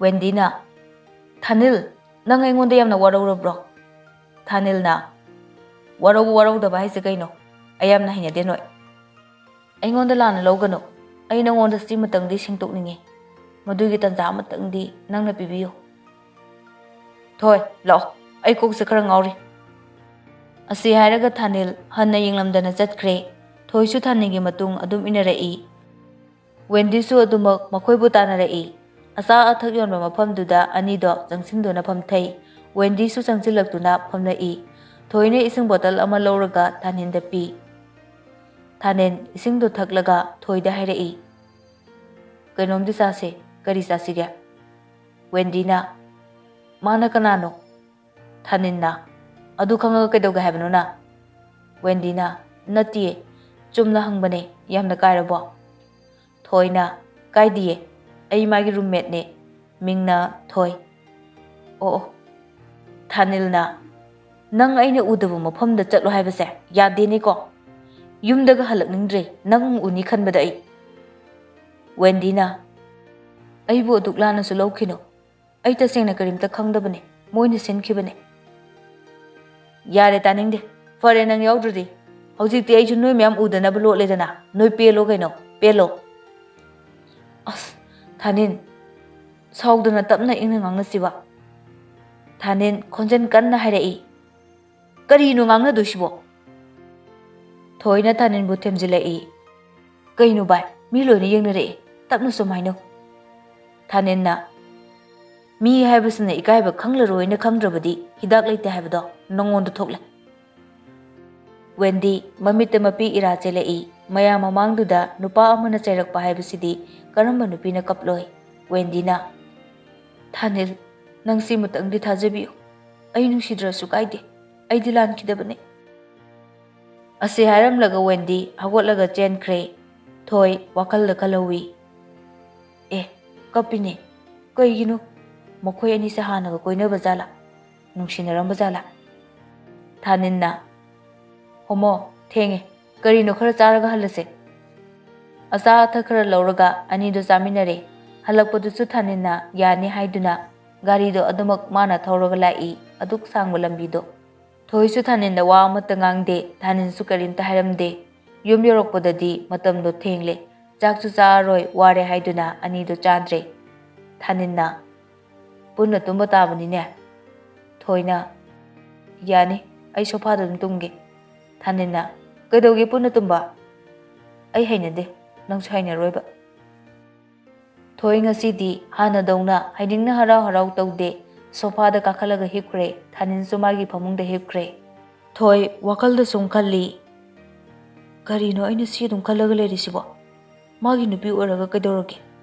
ꯋꯦꯟꯗꯤꯅ, "ꯊꯥꯅꯤꯜ, ꯅꯪ ꯑꯩꯉꯣꯟꯗ ꯌꯥꯝꯅ ꯋꯥꯔꯧꯔꯕ꯭ꯔꯣ?" ꯊꯥꯅꯤꯜꯅ, "ꯋꯥꯔꯧꯕ ꯋꯥꯔꯧꯗꯕ ꯍꯥꯏꯁꯦ ꯀꯩꯅꯣ? ꯑꯩ ꯌꯥꯝꯅ ꯍꯩꯅꯗꯦ ꯅꯣꯏ꯫ ꯑꯩꯉꯣꯟꯗ ꯂꯥꯟꯅ ꯂꯧꯒꯅꯨ꯫ ꯑꯩ ꯅꯉꯣꯟꯗ ꯁꯤꯃꯇꯪꯗꯤ ꯁꯦꯡꯗꯣꯛꯅꯤꯡꯉꯤ꯫ ꯃꯗꯨꯒꯤ ꯇꯟꯖꯥ ꯑꯃꯇꯪꯗꯤ ꯅꯪꯅ ꯄꯤꯕꯤꯌꯨ꯫" "ꯊꯣꯏ, ꯂꯥꯛꯑꯣ꯫ ꯑꯩ ꯀꯣꯛꯁꯦ ꯈꯔ ꯉꯥꯎꯔꯤ꯫" ꯑꯁꯤ ꯍꯥꯏꯔꯒ ꯊꯥꯅꯤꯜ ꯍꯟꯅ ꯌꯦꯡꯂꯝꯗꯅ ꯆꯠꯈ꯭ꯔꯦ꯫ ꯊꯣꯏꯁꯨ ꯊꯥꯅꯤꯜꯒꯤ ꯃꯇꯨꯡ ꯑꯗꯨꯝ ꯏꯟꯅꯔꯛꯏ꯫ ꯋꯦꯟꯗꯤꯁꯨ ꯑꯗꯨꯃꯛ ꯃꯈꯣꯏꯕꯨ ꯇꯥꯟꯅꯔꯛꯏ꯫ ꯑꯆꯥ ꯑꯊꯛ ꯌꯣꯟꯕ ꯃꯐꯝꯗꯨꯗ ꯑꯅꯤꯗꯣ ꯆꯪꯁꯤꯟꯗꯨꯅ ꯐꯝꯊꯩ꯫ ꯋꯦꯟꯗꯤꯁꯨ ꯆꯪꯁꯤꯜꯂꯛꯇꯨꯅ ꯐꯝꯂꯛꯏ꯫ ꯊꯣꯏꯅ ꯏꯁꯤꯡ ꯕꯣꯇꯜ ꯑꯃ ꯂꯧꯔꯒ ꯊꯥꯅꯤꯜꯗ ꯄꯤ꯫ ꯊꯥꯅꯤꯜ ꯏꯁꯤꯡꯗꯣ ꯊꯛꯂꯒ ꯊꯣꯏꯗ ꯍꯥꯏꯔꯛꯏ, "ꯀꯩꯅꯣꯝꯗꯤ ꯆꯥꯁꯦ꯫ ꯀꯔꯤ ꯆꯥꯁꯤꯒꯦ?" ꯋꯦꯟꯗꯤꯅ, "ꯃꯥꯅ ꯀꯅꯥꯅꯣ?" ꯊꯥꯅꯤꯜꯅ, "ꯑꯗꯨ ꯈꯪꯉꯒ ꯀꯩꯗꯧꯒꯦ ꯍꯥꯏꯕꯅꯣ ꯅꯪ?" ꯋꯦꯟꯗꯤꯅ, "ꯅꯠꯇꯤꯌꯦ, ꯆꯨꯝꯅ ꯍꯪꯕꯅꯦ꯫ ꯌꯥꯝꯅ ꯀꯥꯏꯔꯕꯣ?" ꯊꯣꯏꯅ, "ꯀꯥꯏꯗꯤꯌꯦ, ꯑꯩ ꯃꯥꯒꯤ ꯔꯨꯝꯃꯦꯠꯅꯦ꯫ ꯃꯤꯡꯅ ꯊꯣꯏ꯫" "ꯑꯣ, ꯑꯣ꯫" ꯊꯥꯅꯤꯜꯅ, "ꯅꯪ ꯑꯩꯅ ꯎꯗꯕ ꯃꯐꯝꯗ ꯆꯠꯂꯣ ꯍꯥꯏꯕꯁꯦ ꯌꯥꯗꯦꯅꯦꯀꯣ꯫ ꯌꯨꯝꯗꯒ ꯍꯜꯂꯛꯅꯤꯡꯗ꯭ꯔꯦ ꯅꯪ ꯎꯅꯤ ꯈꯟꯕꯗ ꯑꯩ꯫" ꯋꯦꯟꯗꯤꯅ, "ꯑꯩꯕꯨ ꯑꯗꯨꯛ ꯂꯥꯟꯅꯁꯨ ꯂꯧꯈꯤꯅꯨ꯫ ꯑꯩ ꯇꯁꯦꯡꯅ ꯀꯔꯤꯝꯇ ꯈꯪꯗꯕꯅꯦ꯫ ꯃꯣꯏꯅ ꯁꯤꯟꯈꯤꯕꯅꯦ꯫" "ꯌꯥꯔꯦ, ꯇꯥꯅꯤꯡꯗꯦ꯫ ꯐꯔꯦ, ꯅꯪ ꯌꯥꯎꯗ꯭ꯔꯗꯤ꯫ ꯍꯧꯖꯤꯛꯇꯤ ꯑꯩꯁꯨ ꯅꯣꯏ ꯃꯌꯥꯝ ꯎꯗꯅꯕ ꯂꯣꯠꯂꯦꯗꯅ꯫ ꯅꯣꯏ ꯄꯦꯜꯂꯣ ꯀꯩꯅꯣ, ꯄꯦꯜꯂꯣ꯫" "ꯑꯁ, ꯊꯥꯅꯤꯜ, ꯁꯥꯎꯗꯅ ꯇꯞꯅ ꯏꯪꯅ ꯉꯥꯡꯅꯁꯤꯕ꯫" ꯊꯥꯅꯤꯜ ꯈꯣꯟꯖꯦꯜ ꯀꯟꯅ ꯍꯥꯏꯔꯛꯏ, "ꯀꯔꯤꯅꯣ ꯉꯥꯡꯅꯗꯣꯏꯁꯤꯕꯣ?" ꯊꯣꯏꯅ ꯊꯥꯅꯤꯜꯕꯨ ꯊꯦꯝꯖꯤꯜꯂꯛꯏ꯫ "ꯀꯩꯅꯣ ꯚꯥꯏ, ꯃꯤ ꯂꯣꯏꯅ ꯌꯦꯡꯅꯔꯛꯑꯦ, ꯇꯞꯅ ꯁꯨꯝ ꯍꯥꯏꯅꯧ꯫" ꯊꯥꯅꯤꯜꯅ, "ꯃꯤ ꯍꯥꯏꯕꯁꯤꯅ ꯏꯀꯥꯏꯕ ꯈꯪꯂꯔꯣꯏꯅ ꯈꯪꯗ꯭ꯔꯕꯗꯤ ꯍꯤꯗꯥꯛ ꯂꯩꯇꯦ ꯍꯥꯏꯕꯗꯣ ꯅꯉꯣꯟꯗ ꯊꯣꯛꯂꯦ꯫" ꯋꯦꯟꯗꯤ ꯃꯃꯤꯠꯇ ꯃꯄꯤ ꯏꯔꯥ ꯆꯦꯜꯂꯛꯏ꯫ ꯃꯌꯥꯝ ꯃꯃꯥꯡꯗꯨꯗ ꯅꯨꯄꯥ ꯑꯃꯅ ꯆꯩꯔꯛꯄ ꯍꯥꯏꯕꯁꯤꯗꯤ ꯀꯔꯝꯕ ꯅꯨꯄꯤꯅ ꯀꯞꯂꯣꯏ? ꯋꯦꯟꯗꯤꯅ, "ꯊꯥꯅꯤꯜ, ꯅꯪ ꯁꯤꯃꯇꯪꯗꯤ ꯊꯥꯖꯕꯤꯌꯨ꯫ ꯑꯩ ꯅꯨꯡꯁꯤꯗ꯭ꯔꯁꯨ ꯀꯥꯏꯗꯦ꯫ ꯑꯩꯗꯤ ꯂꯥꯟꯈꯤꯗꯕꯅꯦ꯫" ꯑꯁꯤ ꯍꯥꯏꯔꯝꯂꯒ ꯋꯦꯟꯗꯤ ꯍꯧꯒꯠꯂꯒ ꯆꯦꯟꯈ꯭ꯔꯦ꯫ ꯊꯣꯏ ꯋꯥꯈꯜꯗ ꯈꯜꯍꯧꯋꯤ, "ꯑꯦ, ꯀꯞꯄꯤꯅꯦ꯫ ꯀꯩꯒꯤꯅꯣ? ꯃꯈꯣꯏ ꯑꯅꯤꯁꯦ ꯍꯥꯟꯅꯒ ꯀꯣꯏꯅꯕ ꯖꯥꯠꯂꯥ? ꯅꯨꯡꯁꯤꯅꯔꯝꯕ ꯖꯥꯠꯂꯥ?" ꯊꯥꯅꯤꯜꯅ, "ꯍꯣꯃꯣ, ꯊꯦꯡꯉꯦ꯫ ꯀꯔꯤꯅꯣ ꯈꯔ ꯆꯥꯔꯒ ꯍꯜꯂꯁꯦ꯫" ꯑꯆꯥ ꯑꯊꯛ ꯈꯔ ꯂꯧꯔꯒ ꯑꯅꯤꯗꯣ ꯆꯥꯃꯤꯟꯅꯔꯦ꯫ ꯍꯜꯂꯛꯄꯗꯨꯁꯨ ꯊꯥꯅꯤꯜꯅ ꯌꯥꯅꯤ ꯍꯥꯏꯗꯨꯅ ꯒꯥꯔꯤꯗꯣ ꯑꯗꯨꯃꯛ ꯃꯥꯅ ꯊꯧꯔꯒ ꯂꯥꯛꯏ꯫ ꯑꯗꯨꯛ ꯁꯥꯡꯕ ꯂꯝꯕꯤꯗꯣ꯫ ꯊꯣꯏꯁꯨ ꯊꯥꯅꯤꯜꯗ ꯋꯥ ꯑꯃꯠꯇ ꯉꯥꯡꯗꯦ꯫ ꯊꯥꯅꯤꯜꯁꯨ ꯀꯔꯤꯝꯇ ꯍꯥꯏꯔꯝꯗꯦ꯫ ꯌꯨꯝ ꯌꯧꯔꯛꯄꯗꯗꯤ ꯃꯇꯝꯗꯣ ꯊꯦꯡꯂꯦ꯫ ꯆꯥꯛꯁꯨ ꯆꯥꯔꯔꯣꯏ, ꯋꯥꯔꯦ ꯍꯥꯏꯗꯨꯅ ꯑꯅꯤꯗꯣ ꯆꯥꯗ꯭ꯔꯦ꯫ ꯊꯥꯅꯤꯜꯅ, "ꯄꯨꯟꯅ ꯇꯨꯝꯕ ꯇꯥꯕꯅꯤꯅꯦ꯫" ꯊꯣꯏꯅ, "ꯌꯥꯅꯤ, ꯑꯩ ꯁꯣꯐꯥꯗ ꯑꯗꯨꯝ ꯇꯨꯝꯒꯦ꯫" ꯊꯥꯅꯤꯜꯅ, "ꯀꯩꯗꯧꯒꯦ ꯄꯨꯟꯅ ꯇꯨꯝꯕ? ꯑꯩ ꯍꯩꯅꯗꯦ, ꯅꯪꯁꯨ ꯍꯩꯅꯔꯣꯏꯕ꯫ ꯊꯣꯏ ꯉꯁꯤꯗꯤ ꯍꯥꯟꯅꯗꯧꯅ ꯍꯩꯅꯤꯡꯅ ꯍꯔꯥꯎ ꯍꯔꯥꯎ ꯇꯧꯗꯦ꯫ ꯁꯣꯐꯥꯗ ꯀꯥꯈꯠꯂꯒ ꯍꯤꯞꯈ꯭ꯔꯦ꯫ ꯊꯥꯅꯤꯜꯁꯨ ꯃꯥꯒꯤ ꯐꯃꯨꯡꯗ ꯍꯤꯞꯈ꯭ꯔꯦ꯫ ꯊꯣꯏ ꯋꯥꯈꯜꯗ ꯁꯨꯝ ꯈꯜꯂꯤ, "ꯀꯔꯤꯅꯣ ꯑꯩꯅ ꯁꯤ ꯑꯗꯨꯝ ꯈꯜꯂꯒ ꯂꯩꯔꯤꯁꯤꯕꯣ? ꯃꯥꯒꯤ ꯅꯨꯄꯤ ꯑꯣꯏꯔꯒ ꯀꯩꯗꯧꯔꯒꯦ?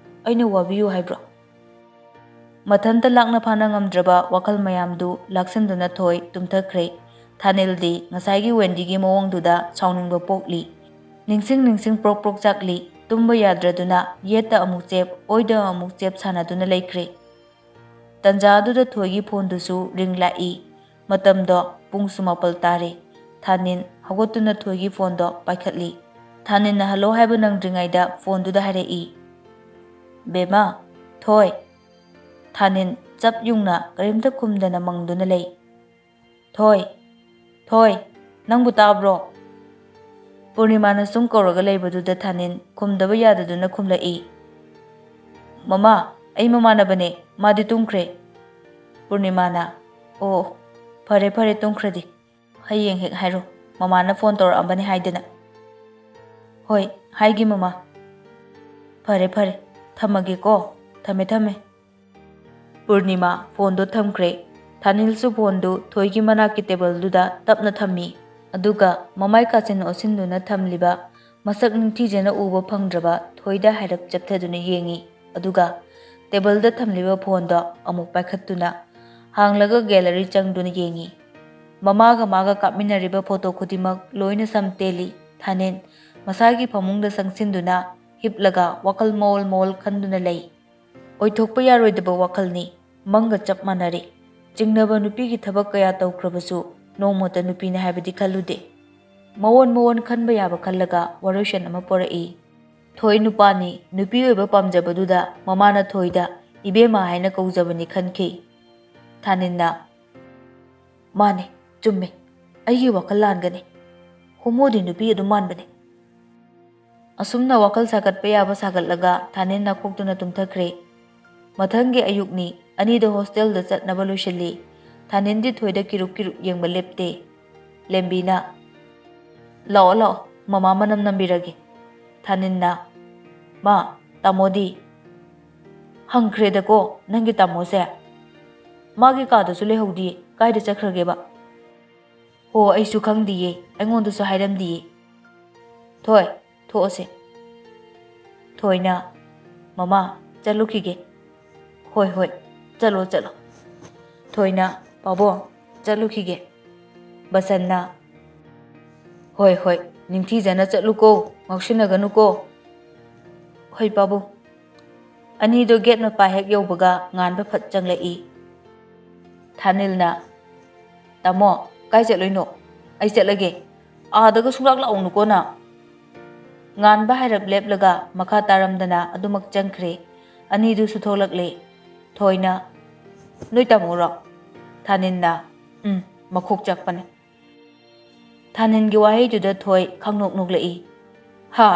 ꯑꯩꯅ ꯋꯥꯕꯤꯌꯨ ꯍꯥꯏꯕ꯭ꯔꯣ?" ꯃꯊꯟꯇ ꯂꯥꯛꯅ ꯐꯥꯅ ꯉꯝꯗ꯭ꯔꯕ ꯋꯥꯈꯜ ꯃꯌꯥꯝꯗꯨ ꯂꯥꯛꯁꯤꯟꯗꯨꯅ ꯊꯣꯏ ꯇꯨꯝꯊꯈ꯭ꯔꯦ꯫ ꯊꯥꯅꯤꯜꯗꯤ ꯉꯁꯥꯏꯒꯤ ꯋꯦꯟꯗꯤꯒꯤ ꯃꯑꯣꯡꯗꯨꯗ ꯁꯥꯎꯅꯤꯡꯕ ꯄꯣꯛꯂꯤ꯫ ꯅꯤꯡꯁꯤꯡ ꯅꯤꯡꯁꯤꯡ ꯄ꯭ꯔꯣꯛ ꯄ꯭ꯔꯣꯛ ꯆꯥꯛꯂꯤ꯫ ꯇꯨꯝꯕ ꯌꯥꯗ꯭ꯔꯗꯨꯅ ꯌꯦꯠꯇ ꯑꯃꯨꯛ ꯆꯦꯞ, ꯑꯣꯏꯗ ꯑꯃꯨꯛ ꯆꯦꯞ ꯁꯥꯟꯅꯗꯨꯅ ꯂꯩꯈ꯭ꯔꯦ꯫ ꯇꯟꯖꯥꯗꯨꯗ ꯊꯣꯏꯒꯤ ꯐꯣꯟꯗꯨꯁꯨ ꯔꯤꯡ ꯂꯥꯛꯏ꯫ ꯃꯇꯝꯗꯣ ꯄꯨꯡꯁꯨ ꯃꯥꯄꯜ ꯇꯥꯔꯦ꯫ ꯊꯥꯅꯤꯟ ꯍꯧꯒꯠꯇꯨꯅ ꯊꯣꯏꯒꯤ ꯐꯣꯟꯗꯣ ꯄꯥꯏꯈꯠꯂꯤ꯫ ꯊꯥꯅꯤꯟꯅ ꯍꯜꯂꯣ ꯍꯥꯏꯕ ꯅꯪꯗ꯭ꯔꯤꯉꯩꯗ ꯐꯣꯟꯗꯨꯗ ꯍꯥꯏꯔꯛꯏ, "ꯕꯦꯝꯃ, ꯊꯣꯏ"꯫ ꯊꯥꯅꯤꯟ ꯆꯞ ꯌꯨꯡꯅ ꯀꯔꯤꯝꯇ ꯈꯨꯝꯗꯅ ꯃꯪꯗꯨꯅ ꯂꯩ꯫ "ꯊꯣꯏ, ꯊꯣꯏ, ꯅꯪꯕꯨ ꯇꯥꯕ꯭ꯔꯣ?" ꯄꯨꯔꯅꯤꯃꯥꯅ ꯁꯨꯝ ꯀꯧꯔꯒ ꯂꯩꯕꯗꯨꯗ ꯊꯥꯅꯤꯟ ꯈꯨꯝꯗꯕ ꯌꯥꯗꯗꯨꯅ ꯈꯨꯝꯂꯛꯏ, "ꯃꯃꯥ, ꯑꯩ ꯃꯃꯥꯟꯅꯕꯅꯦ, ꯃꯥꯗꯤ ꯇꯨꯝꯈ꯭ꯔꯦ"꯫ ꯄꯨꯔꯅꯤꯃꯥꯅ, "ꯑꯣ, ꯐꯔꯦ ꯐꯔꯦ, ꯇꯨꯝꯈ꯭ꯔꯗꯤ꯫ ꯍꯌꯦꯡ ꯍꯦꯛ ꯍꯥꯏꯔꯣ, ꯃꯃꯥꯅ ꯐꯣꯟ ꯇꯧꯔꯛꯑꯝꯕꯅꯤ ꯍꯥꯏꯗꯅ"꯫ "ꯍꯣꯏ, ꯍꯥꯏꯒꯦ ꯃꯃꯥ"꯫ "ꯐꯔꯦ ꯐꯔꯦ, ꯊꯝꯃꯒꯦꯀꯣ꯫ ꯊꯝꯃꯦ ꯊꯝꯃꯦ"꯫ ꯄꯨꯔꯅꯤꯃꯥ ꯐꯣꯟꯗꯣ ꯊꯝꯈ꯭ꯔꯦ꯫ ꯊꯥꯅꯤꯜꯁꯨ ꯐꯣꯟꯗꯨ ꯊꯣꯏꯒꯤ ꯃꯅꯥꯛꯀꯤ ꯇꯦꯕꯜꯗꯨꯗ ꯇꯞꯅ ꯊꯝꯃꯤ꯫ ꯑꯗꯨꯒ ꯃꯃꯥꯏ ꯀꯥꯆꯤꯟ ꯑꯣꯠꯁꯤꯟꯗꯨꯅ ꯊꯝꯂꯤꯕ ꯃꯁꯛ ꯅꯤꯡꯊꯤꯖꯅ ꯎꯕ ꯐꯪꯗ꯭ꯔꯕ ꯊꯣꯏꯗ ꯍꯥꯏꯔꯞ ꯆꯦꯞꯊꯗꯨꯅ ꯌꯦꯡꯉꯤ꯫ ꯑꯗꯨꯒ ꯇꯦꯕꯜꯗ ꯊꯝꯂꯤꯕ ꯐꯣꯟꯗꯣ ꯑꯃꯨꯛ ꯄꯥꯏꯈꯠꯇꯨꯅ ꯍꯥꯡꯂꯒ ꯒꯦꯂꯔꯤ ꯆꯪꯗꯨꯅ ꯌꯦꯡꯉꯤ꯫ ꯃꯃꯥꯒ ꯃꯥꯒ ꯀꯥꯞꯃꯤꯟꯅꯔꯤꯕ ꯐꯣꯇꯣ ꯈꯨꯗꯤꯡꯃꯛ ꯂꯣꯏꯅ ꯁꯝ ꯇꯦꯜꯂꯤ꯫ ꯊꯥꯅꯤꯟ ꯃꯁꯥꯒꯤ ꯐꯃꯨꯡꯗ ꯆꯪꯁꯤꯟꯗꯨꯅ ꯍꯤꯞꯂꯒ ꯋꯥꯈꯜ ꯃꯑꯣꯜ ꯃꯑꯣꯜ ꯈꯟꯗꯨꯅ ꯂꯩ꯫ ꯑꯣꯏꯊꯣꯛꯄ ꯌꯥꯔꯣꯏꯗꯕ ꯋꯥꯈꯜꯅꯤ꯫ ꯃꯪꯒ ꯆꯞ ꯃꯥꯟꯅꯔꯦ꯫ ꯆꯤꯡꯅꯕ ꯅꯨꯄꯤꯒꯤ ꯊꯕꯛ ꯀꯌꯥ ꯇꯧꯈ꯭ꯔꯕꯁꯨ ꯅꯣꯡꯃꯇ ꯅꯨꯄꯤꯅꯤ ꯍꯥꯏꯕꯗꯤ ꯈꯜꯂꯨꯗꯦ꯫ ꯃꯑꯣꯟ ꯃꯑꯣꯟ ꯈꯟꯕ ꯌꯥꯕ ꯈꯜꯂꯒ ꯋꯥꯔꯣꯏꯁꯤꯟ ꯑꯃ ꯄꯣꯔꯛꯏ꯫ ꯊꯣꯏ ꯅꯨꯄꯥꯅꯤ, ꯅꯨꯄꯤ ꯑꯣꯏꯕ ꯄꯥꯝꯖꯕꯗꯨꯗ ꯃꯃꯥꯅ ꯊꯣꯏꯗ "ꯏꯕꯦꯝꯃ" ꯍꯥꯏꯅ ꯀꯧꯖꯕꯅꯤ ꯈꯟꯈꯤ꯫ ꯊꯥꯅꯤꯟꯅ, "ꯃꯥꯅꯦ, ꯆꯨꯝꯃꯦ, ꯑꯩꯒꯤ ꯋꯥꯈꯜ ꯂꯥꯟꯒꯅꯤ꯫ ꯍꯣꯃꯣꯗꯤ ꯅꯨꯄꯤ ꯑꯗꯨꯝ ꯃꯥꯟꯕꯅꯦ"꯫ ꯑꯁꯨꯝꯅ ꯋꯥꯈꯜ ꯁꯥꯒꯠꯄ ꯌꯥꯕ ꯁꯥꯒꯠꯂꯒ ꯊꯥꯅꯤꯟ ꯅꯥꯈꯣꯛꯇꯨꯅ ꯇꯨꯝꯊꯈ꯭ꯔꯦ꯫ ꯃꯊꯪꯒꯤ ꯑꯌꯨꯛꯅꯤ꯫ ꯑꯅꯤꯗꯣ ꯍꯣꯁꯇꯦꯜꯗ ꯆꯠꯅꯕ ꯂꯣꯏꯁꯤꯜꯂꯤ꯫ ꯊꯥꯅꯤꯟꯗꯤ ꯊꯣꯏꯗ ꯀꯤꯔꯨꯛ ꯀꯤꯔꯨꯛ ꯌꯦꯡꯕ ꯂꯦꯞꯇꯦ꯫ ꯂꯦꯝꯕꯤꯅ, "ꯂꯥꯛꯑꯣ ꯂꯥꯛꯑꯣ, ꯃꯃꯥ ꯃꯅꯝ ꯅꯝꯕꯤꯔꯒꯦ"꯫ ꯊꯥꯅꯤꯟꯅ, "ꯃꯥ, ꯇꯥꯃꯣꯗꯤ?" "ꯍꯪꯈ꯭ꯔꯦꯗꯀꯣ ꯅꯪꯒꯤ ꯇꯥꯃꯣꯁꯦ꯫ ꯃꯥꯒꯤ ꯀꯥꯗꯁꯨ ꯂꯩꯍꯧꯗꯤꯌꯦ, ꯀꯥꯏꯗ ꯆꯠꯈ꯭ꯔꯒꯦꯕ?" "ꯍꯣ, ꯑꯩꯁꯨ ꯈꯪꯗꯤꯌꯦ, ꯑꯩꯉꯣꯟꯗꯁꯨ ꯍꯥꯏꯔꯝꯗꯤꯌꯦ꯫ ꯊꯣꯏ, ꯊꯣꯛꯑꯁꯦ꯫" ꯊꯣꯏꯅ, "ꯃꯃꯥ, ꯆꯠꯂꯨꯈꯤꯒꯦ꯫" "ꯍꯣꯏ, ꯍꯣꯏ, ꯆꯠꯂꯣ, ꯆꯠꯂꯣ꯫" ꯊꯣꯏꯅ, "ꯄꯥꯕꯨꯡ, ꯆꯠꯂꯨꯈꯤꯒꯦ꯫" ꯕꯁꯟꯅ, "ꯍꯣꯏ, ꯍꯣꯏ, ꯅꯤꯡꯊꯤꯖꯅ ꯆꯠꯂꯨꯀꯣ, ꯉꯥꯎꯁꯤꯟꯅꯒꯅꯨꯀꯣ꯫" "ꯍꯣꯏ, ꯄꯥꯕꯨꯡ꯫" ꯑꯅꯤꯗꯣ ꯒꯦꯠ ꯃꯄꯥ ꯍꯦꯛ ꯌꯧꯕꯒ ꯉꯥꯟꯕ ꯐꯠ ꯆꯪꯂꯛꯏ꯫ ꯊꯥꯅꯤꯜꯅ, "ꯇꯥꯃꯣ, ꯀꯥꯏ ꯆꯠꯂꯨꯏꯅꯣ? ꯑꯩ ꯆꯠꯂꯒꯦ꯫ ꯑꯥꯗꯒ ꯁꯨꯡꯂꯥꯛ ꯂꯥꯛꯎꯅꯨꯀꯣ ꯅꯪ꯫" ꯉꯥꯟꯕ ꯍꯥꯏꯔꯞ ꯂꯦꯞꯂꯒ ꯃꯈꯥ ꯇꯥꯔꯝꯗꯅ ꯑꯗꯨꯃꯛ ꯆꯪꯈ꯭ꯔꯦ꯫ ꯑꯅꯤꯗꯨꯁꯨ ꯊꯣꯛꯂꯛꯂꯦ꯫ ꯊꯣꯏꯅ, "ꯅꯣꯏ ꯇꯥꯃꯣꯔꯣ?" ꯊꯥꯅꯤꯜꯅ, "ꯎꯝ, ꯃꯈꯣꯛ ꯆꯥꯛꯄꯅꯦ꯫" ꯊꯥꯅꯤꯜꯒꯤ ꯋꯥꯍꯩꯗꯨꯗ ꯊꯣꯏ ꯈꯪꯅꯣꯛ ꯅꯣꯛꯂꯛꯏ꯫ "ꯍꯥ?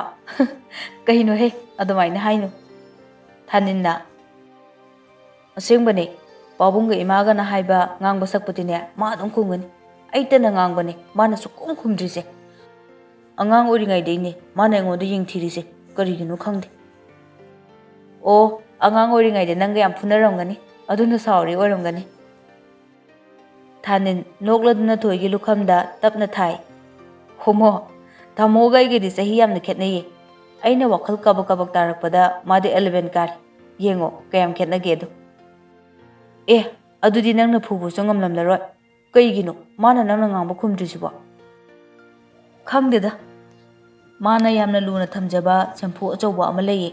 ꯀꯩꯅꯣꯍꯦ, ꯑꯗꯨꯃꯥꯏꯅ ꯍꯥꯏꯅꯨ꯫" ꯊꯥꯅꯤꯜꯅ, "ꯑꯁꯦꯡꯕꯅꯦ, ꯄꯥꯕꯨꯡꯒ ꯏꯃꯥꯒꯅ ꯍꯥꯏꯕ ꯉꯥꯡꯕ ꯁꯛꯄꯗꯤꯅꯦ, ꯃꯥ ꯑꯗꯨꯝ ꯈꯨꯝꯒꯅꯤ꯫ ꯑꯩꯇꯅ ꯉꯥꯡꯕꯅꯦ, ꯃꯥꯅ ꯁꯨꯛꯈꯨꯝ ꯈꯨꯝꯗ꯭ꯔꯤꯁꯦ꯫ ꯑꯉꯥꯡ ꯑꯣꯏꯔꯤꯉꯩꯗꯩꯅꯦ ꯃꯥꯅ ꯑꯩꯉꯣꯟꯗ ꯌꯦꯡꯊꯤꯔꯤꯁꯦ, ꯀꯔꯤꯒꯤꯅꯣ ꯈꯪꯗꯦ꯫" "ꯑꯣ, ꯑꯉꯥꯡ ꯑꯣꯏꯔꯤꯉꯩꯗ ꯅꯪꯒ ꯌꯥꯝ ꯐꯨꯅꯔꯝꯒꯅꯤ, ꯑꯗꯨꯅ ꯁꯥꯎꯔꯤ ꯑꯣꯏꯔꯝꯒꯅꯤ꯫" ꯊꯥꯅꯤꯜ ꯅꯣꯛꯂꯗꯨꯅ ꯊꯣꯏꯒꯤ ꯂꯨꯈꯝꯗ ꯇꯞꯅ ꯊꯥꯏ꯫ "ꯍꯣꯃꯣ, ꯇꯥꯃꯣꯒ ꯑꯩꯒꯗꯤ ꯆꯍꯤ ꯌꯥꯝꯅ ꯈꯦꯠꯅꯩꯌꯦ꯫ ꯑꯩꯅ ꯋꯥꯈꯜ ꯀꯕꯛ ꯀꯕꯛ ꯇꯥꯔꯛꯄꯗ ꯃꯥꯗꯤ ꯑꯦꯂꯚꯦꯟ ꯀꯥꯔꯦ꯫ ꯌꯦꯡꯉꯣ, ꯀꯌꯥꯝ ꯈꯦꯠꯅꯒꯦꯗꯣ꯫" "ꯑꯦ, ꯑꯗꯨꯗꯤ ꯅꯪꯅ ꯐꯨꯕꯁꯨ ꯉꯝꯂꯝꯂꯔꯣꯏ꯫ ꯀꯩꯒꯤꯅꯣ? ꯃꯥꯅ ꯅꯪꯅ ꯉꯥꯡꯕ ꯈꯨꯝꯗ꯭ꯔꯤꯁꯤꯕꯣ?" "ꯈꯪꯗꯦꯗ꯫ ꯃꯥꯅ ꯌꯥꯝꯅ ꯂꯨꯅ ꯊꯝꯖꯕ ꯁꯦꯝꯐꯨ ꯑꯆꯧꯕ ꯑꯃ ꯂꯩꯌꯦ꯫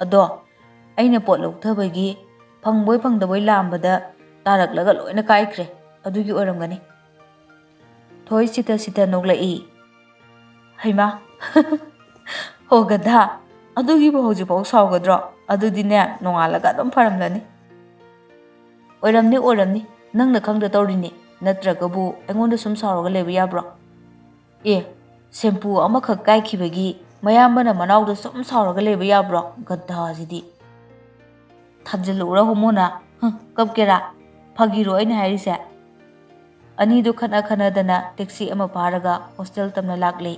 ꯑꯗꯣ ꯑꯩꯅ ꯄꯣꯠ ꯂꯧꯊꯕꯒꯤ ꯐꯪꯕꯣꯏ ꯐꯪꯗꯕꯣꯏ ꯂꯥꯝꯕꯗ ꯇꯥꯔꯛꯂꯒ ꯂꯣꯏꯅ ꯀꯥꯏꯈ꯭ꯔꯦ꯫ ꯑꯗꯨꯒꯤ ꯑꯣꯏꯔꯝꯒꯅꯤ꯫" ꯊꯣꯏ ꯁꯤꯊ ꯁꯤꯊ ꯅꯣꯛꯂꯛꯏ꯫ "ꯍꯩꯃꯥ! ꯍꯣ ꯒꯙꯥ, ꯑꯗꯨꯒꯤꯕꯨ ꯍꯧꯖꯤꯛꯐꯥꯎ ꯁꯥꯎꯒꯗ꯭ꯔꯣ? ꯑꯗꯨꯗꯤꯅꯦ, ꯅꯣꯡꯉꯥꯜꯂꯒ ꯑꯗꯨꯝ ꯐꯔꯝꯂꯅꯤ꯫" "ꯑꯣꯏꯔꯝꯅꯤ, ꯑꯣꯏꯔꯝꯅꯤ꯫ ꯅꯪꯅ ꯈꯪꯗ ꯇꯧꯔꯤꯅꯤ꯫ ꯅꯠꯇ꯭ꯔꯒꯕꯨ ꯑꯩꯉꯣꯟꯗ ꯁꯨꯝ ꯁꯥꯎꯔꯒ ꯂꯩꯕ ꯌꯥꯕ꯭ꯔꯣ?" "ꯑꯦ, ꯁꯦꯝꯄꯨ ꯑꯃꯈꯛ ꯀꯥꯏꯈꯤꯕꯒꯤ ꯃꯌꯥꯝꯕꯅ ꯃꯅꯥꯎꯗ ꯁꯨꯝ ꯁꯥꯎꯔꯒ ꯂꯩꯕ ꯌꯥꯕ꯭ꯔꯣ? ꯒꯙꯥꯁꯤꯗꯤ꯫" "ꯊꯝꯖꯤꯜꯂꯛꯎꯔ ꯍꯣꯃꯣꯅ? ꯍꯨꯝ, ꯀꯞꯀꯦꯔꯥ? ꯐꯥꯒꯤꯔꯣ ꯑꯩꯅ ꯍꯥꯏꯔꯤꯁꯦ?" ꯑꯅꯤꯗꯨ ꯈꯠꯅ ꯈꯠꯅꯗꯅ ꯇꯦꯛꯁꯤ ꯑꯃ ꯐꯥꯔꯒ ꯍꯣꯁꯇꯦꯜ ꯇꯝꯅ ꯂꯥꯛꯂꯦ꯫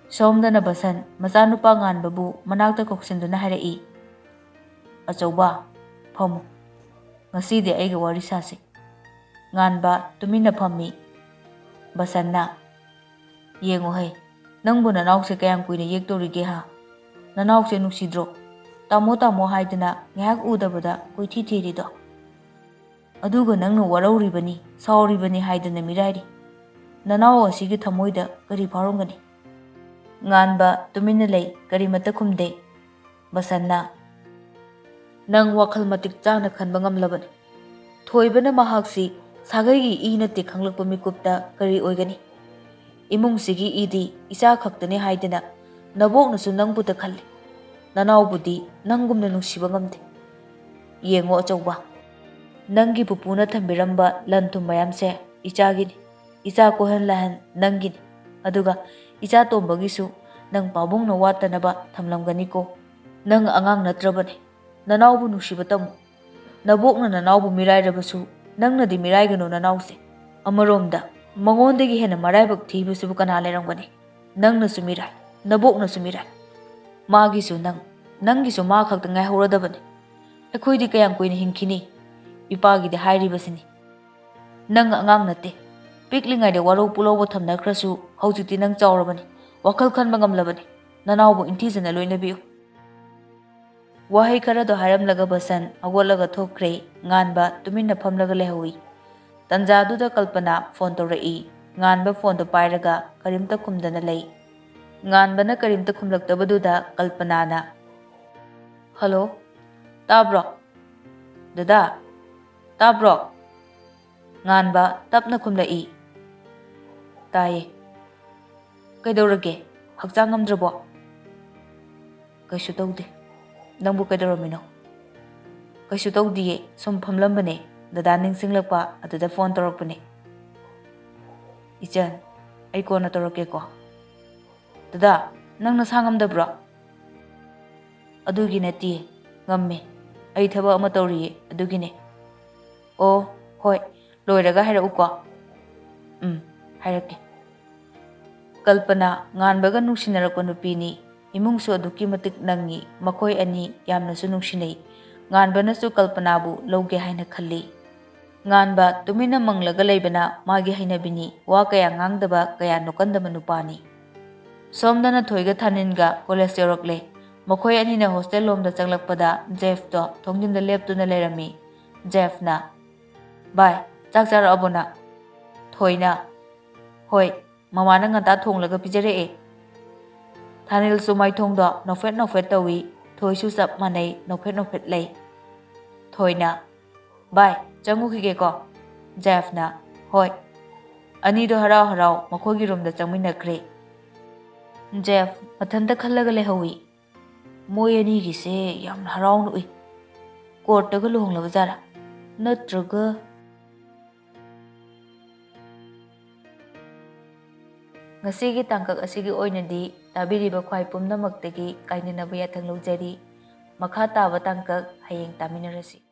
ꯁꯣꯝꯗꯅ ꯕꯁꯟ ꯃꯆꯥꯅꯨꯄꯥ ꯉꯥꯟꯕꯕꯨ ꯃꯅꯥꯛꯇ ꯀꯧꯁꯤꯟꯗꯨꯅ ꯍꯥꯏꯔꯛꯏ, "ꯑꯆꯧꯕ, ꯐꯝꯃꯨ꯫ ꯉꯁꯤꯗꯤ ꯑꯩꯒ ꯋꯥꯔꯤ ꯁꯥꯁꯤ꯫" ꯉꯥꯟꯕ ꯇꯨꯃꯤꯟꯅ ꯐꯝꯃꯤ꯫ ꯕꯁꯟꯅ, "ꯌꯦꯡꯉꯨꯍꯦ, ꯅꯪꯕꯨ ꯅꯅꯥꯎꯁꯦ ꯀꯌꯥꯝ ꯀꯨꯏꯅ ꯌꯦꯛꯇꯧꯔꯤꯒꯦ ꯍꯥ? ꯅꯅꯥꯎꯁꯦ ꯅꯨꯡꯁꯤꯗ꯭ꯔꯣ? ꯇꯥꯃꯣ ꯇꯥꯃꯣ ꯍꯥꯏꯗꯅ ꯉꯥꯏꯍꯥꯛ ꯎꯗꯕꯗ ꯀꯣꯏꯊꯤ ꯊꯤꯔꯤꯗꯣ꯫ ꯑꯗꯨꯒ ꯅꯪꯅ ꯋꯥꯔꯧꯔꯤꯕꯅꯤ, ꯁꯥꯎꯔꯤꯕꯅꯤ ꯍꯥꯏꯗꯅ ꯃꯤꯔꯥꯏꯔꯤ꯫ ꯅꯅꯥꯎ ꯑꯁꯤꯒꯤ ꯊꯃꯣꯏꯗ ꯀꯔꯤ ꯐꯥꯎꯔꯝꯒꯅꯤ?" ꯉꯥꯟꯕ ꯇꯨꯃꯤꯟꯅ ꯂꯩ, ꯀꯔꯤꯃꯠꯇ ꯈꯨꯝꯗꯦ꯫ ꯕꯁꯟꯅ, "ꯅꯪ ꯋꯥꯈꯜ ꯃꯇꯤꯛ ꯆꯥꯅ ꯈꯟꯕ ꯉꯝꯂꯕꯅꯤ꯫ ꯊꯣꯏꯕꯅ ꯃꯍꯥꯛꯁꯤ ꯁꯥꯒꯩꯒꯤ ꯏ ꯅꯠꯇꯦ ꯈꯪꯂꯛꯄ ꯃꯤꯀꯨꯞꯇ ꯀꯔꯤ ꯑꯣꯏꯒꯅꯤ? ꯏꯃꯨꯡꯁꯤꯒꯤ ꯏꯗꯤ ꯏꯆꯥ ꯈꯛꯇꯅꯤ ꯍꯥꯏꯗꯅ ꯅꯕꯣꯛꯅꯁꯨ ꯅꯪꯕꯨꯗ ꯈꯜꯂꯤ꯫ ꯅꯅꯥꯎꯕꯨꯗꯤ ꯅꯪꯒꯨꯝꯅ ꯅꯨꯡꯁꯤꯕ ꯉꯝꯗꯦ꯫ ꯌꯦꯡꯉꯣ ꯑꯆꯧꯕ, ꯅꯪꯒꯤ ꯄꯨꯄꯨꯅ ꯊꯝꯕꯤꯔꯝꯕ ꯂꯟ ꯊꯨꯝ ꯃꯌꯥꯝꯁꯦ ꯏꯆꯥꯒꯤꯅꯤ꯫ ꯏꯆꯥ ꯀꯣꯏꯍꯟ ꯂꯥꯏꯍꯟ ꯅꯪꯒꯤꯅꯤ꯫ ꯑꯗꯨꯒ ꯏꯆꯥ ꯇꯣꯝꯕꯒꯤꯁꯨ ꯅꯪ ꯄꯥꯕꯨꯡꯅ ꯋꯥꯠꯇꯅꯕ ꯊꯝꯂꯝꯒꯅꯤꯀꯣ꯫ ꯅꯪ ꯑꯉꯥꯡ ꯅꯠꯇ꯭ꯔꯕꯅꯤ꯫ ꯅꯅꯥꯎꯕꯨ ꯅꯨꯡꯁꯤꯕ ꯇꯝꯃꯨ꯫ ꯅꯕꯣꯛꯅ ꯅꯅꯥꯎꯕꯨ ꯃꯤꯔꯥꯏꯔꯕꯁꯨ ꯅꯪꯅꯗꯤ ꯃꯤꯔꯥꯏꯒꯅꯨ ꯅꯅꯥꯎꯁꯦ꯫ ꯑꯃꯔꯣꯝꯗ ꯃꯉꯣꯟꯗꯒꯤ ꯍꯦꯟꯅ ꯃꯔꯥꯏꯕꯛ ꯊꯤꯕꯁꯤꯕꯨ ꯀꯅꯥ ꯂꯩꯔꯝꯒꯅꯤ? ꯅꯪꯅꯁꯨ ꯃꯤꯔꯥꯏ, ꯅꯕꯣꯛꯅꯁꯨ ꯃꯤꯔꯥꯏ꯫ ꯃꯥꯒꯤꯁꯨ ꯅꯪ, ꯅꯪꯒꯤꯁꯨ ꯃꯥ ꯈꯛꯇ ꯉꯥꯏꯍꯧꯔꯗꯕꯅꯤ꯫ ꯑꯩꯈꯣꯏꯗꯤ ꯀꯌꯥꯝ ꯀꯨꯏꯅ ꯍꯤꯡꯈꯤꯅꯤ? ꯏꯄꯥꯒꯤꯗꯤ ꯍꯥꯏꯔꯤꯕꯁꯤꯅꯤ꯫ ꯅꯪ ꯑꯉꯥꯡ ꯅꯠꯇꯦ꯫ ꯄꯤꯛꯂꯤꯉꯩꯗ ꯋꯥꯔꯧ ꯄꯨꯂꯧꯕ ꯊꯝꯅꯈ꯭ꯔꯁꯨ ꯍꯧꯖꯤꯛꯇꯤ ꯅꯪ ꯆꯥꯎꯔꯕꯅꯤ꯫ ꯋꯥꯈꯜ ꯈꯟꯕ ꯉꯝꯂꯕꯅꯤ꯫ ꯅꯅꯥꯎꯕꯨ ꯏꯪꯊꯤꯖꯅ ꯂꯣꯏꯅꯕꯤꯌꯨ꯫" ꯋꯥꯍꯩ ꯈꯔꯗꯣ ꯍꯥꯏꯔꯝꯂꯒ ꯕꯁꯟ ꯍꯧꯒꯠꯂꯒ ꯊꯣꯛꯈ꯭ꯔꯦ꯫ ꯉꯥꯟꯕ ꯇꯨꯃꯤꯟꯅ ꯐꯝꯂꯒ ꯂꯩꯍꯧꯏ꯫ ꯇꯟꯖꯥꯗꯨꯗ ꯀꯜꯄꯅꯥ ꯐꯣꯟ ꯇꯧꯔꯛꯏ꯫ ꯉꯥꯟꯕ ꯐꯣꯟꯗꯣ ꯄꯥꯏꯔꯒ ꯀꯔꯤꯝꯇ ꯈꯨꯝꯗꯅ ꯂꯩ꯫ ꯉꯥꯟꯕꯅ ꯀꯔꯤꯝꯇ ꯈꯨꯝꯂꯛꯇꯕꯗꯨꯗ ꯀꯜꯄꯅꯥꯅ, "ꯍꯜꯂꯣ, ꯇꯥꯕ꯭ꯔꯣ? ꯗꯗꯥ, ꯇꯥꯕ꯭ꯔꯣ?" ꯉꯥꯟꯕ ꯇꯞꯅ ꯈꯨꯝꯂꯛꯏ, "ꯇꯥꯏꯌꯦ꯫ ꯀꯩꯗꯧꯔꯒꯦ? ꯍꯛꯆꯥꯡ ꯉꯝꯗ꯭ꯔꯕꯣ?" "ꯀꯩꯁꯨ ꯇꯧꯗꯦ꯫ ꯅꯪꯕꯨ ꯀꯩꯗꯧꯔꯝꯃꯤꯅꯣ?" "ꯀꯩꯁꯨ ꯇꯧꯗꯤꯌꯦ, ꯁꯨꯝ ꯐꯝꯂꯝꯕꯅꯦ꯫ ꯗꯗꯥ ꯅꯤꯡꯁꯤꯡꯂꯛꯄ ꯑꯗꯨꯗ ꯐꯣꯟ ꯇꯧꯔꯛꯄꯅꯦ꯫" "ꯏꯆꯟ, ꯑꯩ ꯀꯣꯟꯅ ꯇꯧꯔꯛꯀꯦꯀꯣ꯫" "ꯗꯗꯥ, ꯅꯪ ꯅꯁꯥ ꯉꯝꯗꯕ꯭ꯔꯣ?" "ꯑꯗꯨꯒꯤ ꯅꯠꯇꯤꯌꯦ, ꯉꯝꯃꯦ꯫ ꯑꯩ ꯊꯕꯛ ꯑꯃ ꯇꯧꯔꯤꯌꯦ, ꯑꯗꯨꯒꯤꯅꯦ꯫" "ꯑꯣ, ꯍꯣꯏ, ꯂꯣꯏꯔꯒ ꯍꯥꯏꯔꯛꯎꯀꯣ꯫" "ꯎꯝ, ꯍꯥꯏꯔꯛꯀꯦ꯫" ꯀꯜꯄꯅꯥ ꯉꯥꯟꯕꯒ ꯅꯨꯡꯁꯤꯅꯔꯛꯄ ꯅꯨꯄꯤꯅꯤ꯫ ꯏꯃꯨꯡꯁꯨ ꯑꯗꯨꯛꯀꯤ ꯃꯇꯤꯛ ꯅꯪꯉꯤ꯫ ꯃꯈꯣꯏ ꯑꯅꯤ ꯌꯥꯝꯅꯁꯨ ꯅꯨꯡꯁꯤꯅꯩ꯫ ꯉꯥꯟꯕꯅꯁꯨ ꯀꯜꯄꯅꯥꯕꯨ ꯂꯧꯒꯦ ꯍꯥꯏꯅ ꯈꯜꯂꯤ꯫ ꯉꯥꯟꯕ ꯇꯨꯃꯤꯟꯅ ꯃꯪꯂꯒ ꯂꯩꯕꯅ ꯃꯥꯒꯤ ꯍꯩꯅꯕꯤꯅꯤ꯫ ꯋꯥ ꯀꯌꯥ ꯉꯥꯡꯗꯕ, ꯀꯌꯥ ꯅꯣꯛꯀꯟꯗꯕ ꯅꯨꯄꯥꯅꯤ꯫ ꯁꯣꯝꯗꯅ ꯊꯣꯏꯒ ꯊꯥꯅꯤꯜꯒ ꯀꯣꯂꯦꯖ ꯌꯧꯔꯛꯂꯦ꯫ ꯃꯈꯣꯏ ꯑꯅꯤꯅ ꯍꯣꯁꯇꯦꯜ ꯂꯣꯝꯗ ꯆꯪꯂꯛꯄꯗ ꯖꯦꯐꯇꯣ ꯊꯣꯡꯖꯤꯟꯗ ꯂꯦꯞꯇꯨꯅ ꯂꯩꯔꯝꯃꯤ꯫ ꯖꯦꯐꯅ, "ꯚꯥꯏ, ꯆꯥꯛ ꯆꯥꯔꯛꯑꯕꯣ ꯅꯪ?" ꯊꯣꯏꯅ, "ꯍꯣꯏ, ꯃꯃꯥꯅ ꯉꯟꯇꯥ ꯊꯣꯡꯂꯒ ꯄꯤꯖꯔꯛꯑꯦ꯫" ꯊꯥꯅꯤꯜꯁꯨ ꯃꯥꯏꯊꯣꯡꯗꯣ ꯅꯣꯛꯐꯦꯠ ꯅꯣꯛꯐꯦꯠ ꯇꯧꯏ꯫ ꯊꯣꯏꯁꯨ ꯆꯞ ꯃꯥꯟꯅꯩ, ꯅꯣꯛꯐꯦꯠ ꯅꯣꯛꯐꯦꯠ ꯂꯩ꯫ ꯊꯣꯏꯅ, "ꯚꯥꯏ, ꯆꯪꯉꯨꯈꯤꯒꯦꯀꯣ꯫" ꯖꯦꯐꯅ, "ꯍꯣꯏ꯫" ꯑꯅꯤꯗꯣ ꯍꯔꯥꯎ ꯍꯔꯥꯎ ꯃꯈꯣꯏꯒꯤ ꯔꯨꯝꯗ ꯆꯪꯃꯤꯟꯅꯈ꯭ꯔꯦ꯫ ꯖꯦꯐ ꯃꯊꯟꯇ ꯈꯜꯂꯒ ꯂꯩꯍꯧꯏ꯫ ꯃꯣꯏ ꯑꯅꯤꯒꯤꯁꯦ ꯌꯥꯝꯅ ꯍꯔꯥꯎꯅ ꯎꯏ꯫ ꯀꯣꯔꯠꯇꯒ ꯂꯨꯍꯣꯡꯂꯕ ꯖꯥꯠꯂꯥ? ꯅꯠꯇ꯭ꯔꯒ? ꯉꯁꯤꯒꯤ ꯇꯥꯡꯀꯛ ꯑꯁꯤꯒꯤ ꯑꯣꯏꯅꯗꯤ ꯇꯥꯕꯤꯔꯤꯕ ꯈ꯭ꯋꯥꯏ ꯄꯨꯝꯅꯃꯛꯇꯒꯤ ꯀꯥꯏꯅꯅꯕ ꯌꯥꯊꯪ ꯂꯧꯖꯔꯤ꯫ ꯃꯈꯥ ꯇꯥꯕ ꯇꯥꯡꯀꯛ ꯍꯌꯦꯡ ꯇꯥꯃꯤꯟꯅꯔꯁꯤ꯫